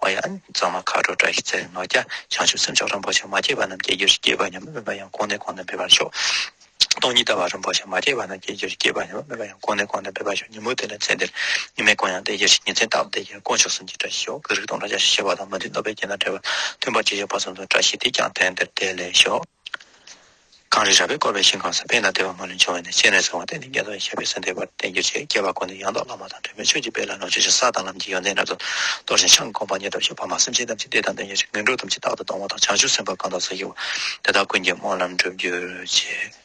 འོ་ཡ་ཨ་ནི་གཙང་མ་མཁའ་འགྲོ་བཀྲ་ཤིས་རྩེར་ནོར་རྒྱ། བྱང་ཆུབ་སེམས་མཆོག་རིན་པོ་ཆེ། མ་སྐྱེས་པ་རྣམས་སྐྱེ་གྱུར་ཅིག་སྐྱེས་པ་ཉམས་པ་མེད་པ་ཡང་གོང་ནས་གོང་དུ་འཕེལ་བར་ཤོག། སྟོང་ཉིད་ལྟ་བ་རིན་པོ་ཆེ། མ་སྐྱེས་པ་རྣམས་སྐྱེ་གྱུར་ཅིག་སྐྱེས་པ་ཉམས་པ་མེད་པ་ཡང་གོང་ནས་གོང་དུ་འཕེལ་བར་ཤོག། ཉིན་མོ་དེ་ལ་ཚེ་འདིར་ཉི་མའི་དཀོན་ཡང་དེ་བཞིན་ཞིག། ཉིན་མཚན་རྟག་ཏུ་དེ་བཞིན་དཀོན་མཆོག་གསུམ་གྱི་བཀྲ་ཤིས་ཤོག། ཀུན་རིག་སྟོང་གྲོགས་རྒྱ་ཆེར་ཞི་བ་དང་། མུ་སྟེགས་གནོད་པའི་རྐྱེན་དང་བྲལ་བ། མཐུན་པར་བྱེད་ཤོག། བར་གསུམ་དུ་བཀྲ་ཤིས་དེས་ཀྱང་དེང་འདིར་བདེ་ལེགས་ཤོག། གངས་རི་ར་བས་བསྐོར་བའི་ཞིང་ཁམས་སུ། ཕན་དང་བདེ་བ་མ་ལུས་འབྱུང་བའི་གནས། སྤྱན་རས་གཟིགས་དབང་ཏེ་ནི་རྒྱ་མཚོ་ཡི་ཞབས་པད་སྲིད་མཐའི་བར་དུ་བརྟན་གྱུར་ཅིག། སྐྱེ་བ་ཀུན་ཏུ་ཡང་དག་བླ་མ་དང་འབྲལ་མེད་ཆོས་ཀྱི་དཔལ་ལ་ལོངས་སྤྱོད་ཅིང་། ས་དང་ལམ་གྱི་ཡོན་ཏན་རབ་ཏུ་སྟོར་ཞིང་ཆང་གི་གོ་འཕང་མྱུར་ཐོབ་ཤོག། ཕ་མ་སེམས་ཅན་ཐམས་ཅད་བདེ་དང་ལྡན་གྱུར་ཅིག། ངན་འགྲོ་ཐམས་ཅད་རྟག་ཏུ་སྟོངས་པ་དང་། བྱང་ཆུབ་སེམས་དཔའ་གང་དག་སུ་བཞུགས་པ། དེ་དག་ཀུན་གྱི་སྨོན་ལམ་འགྲུབ་གྱུར་ཅིག།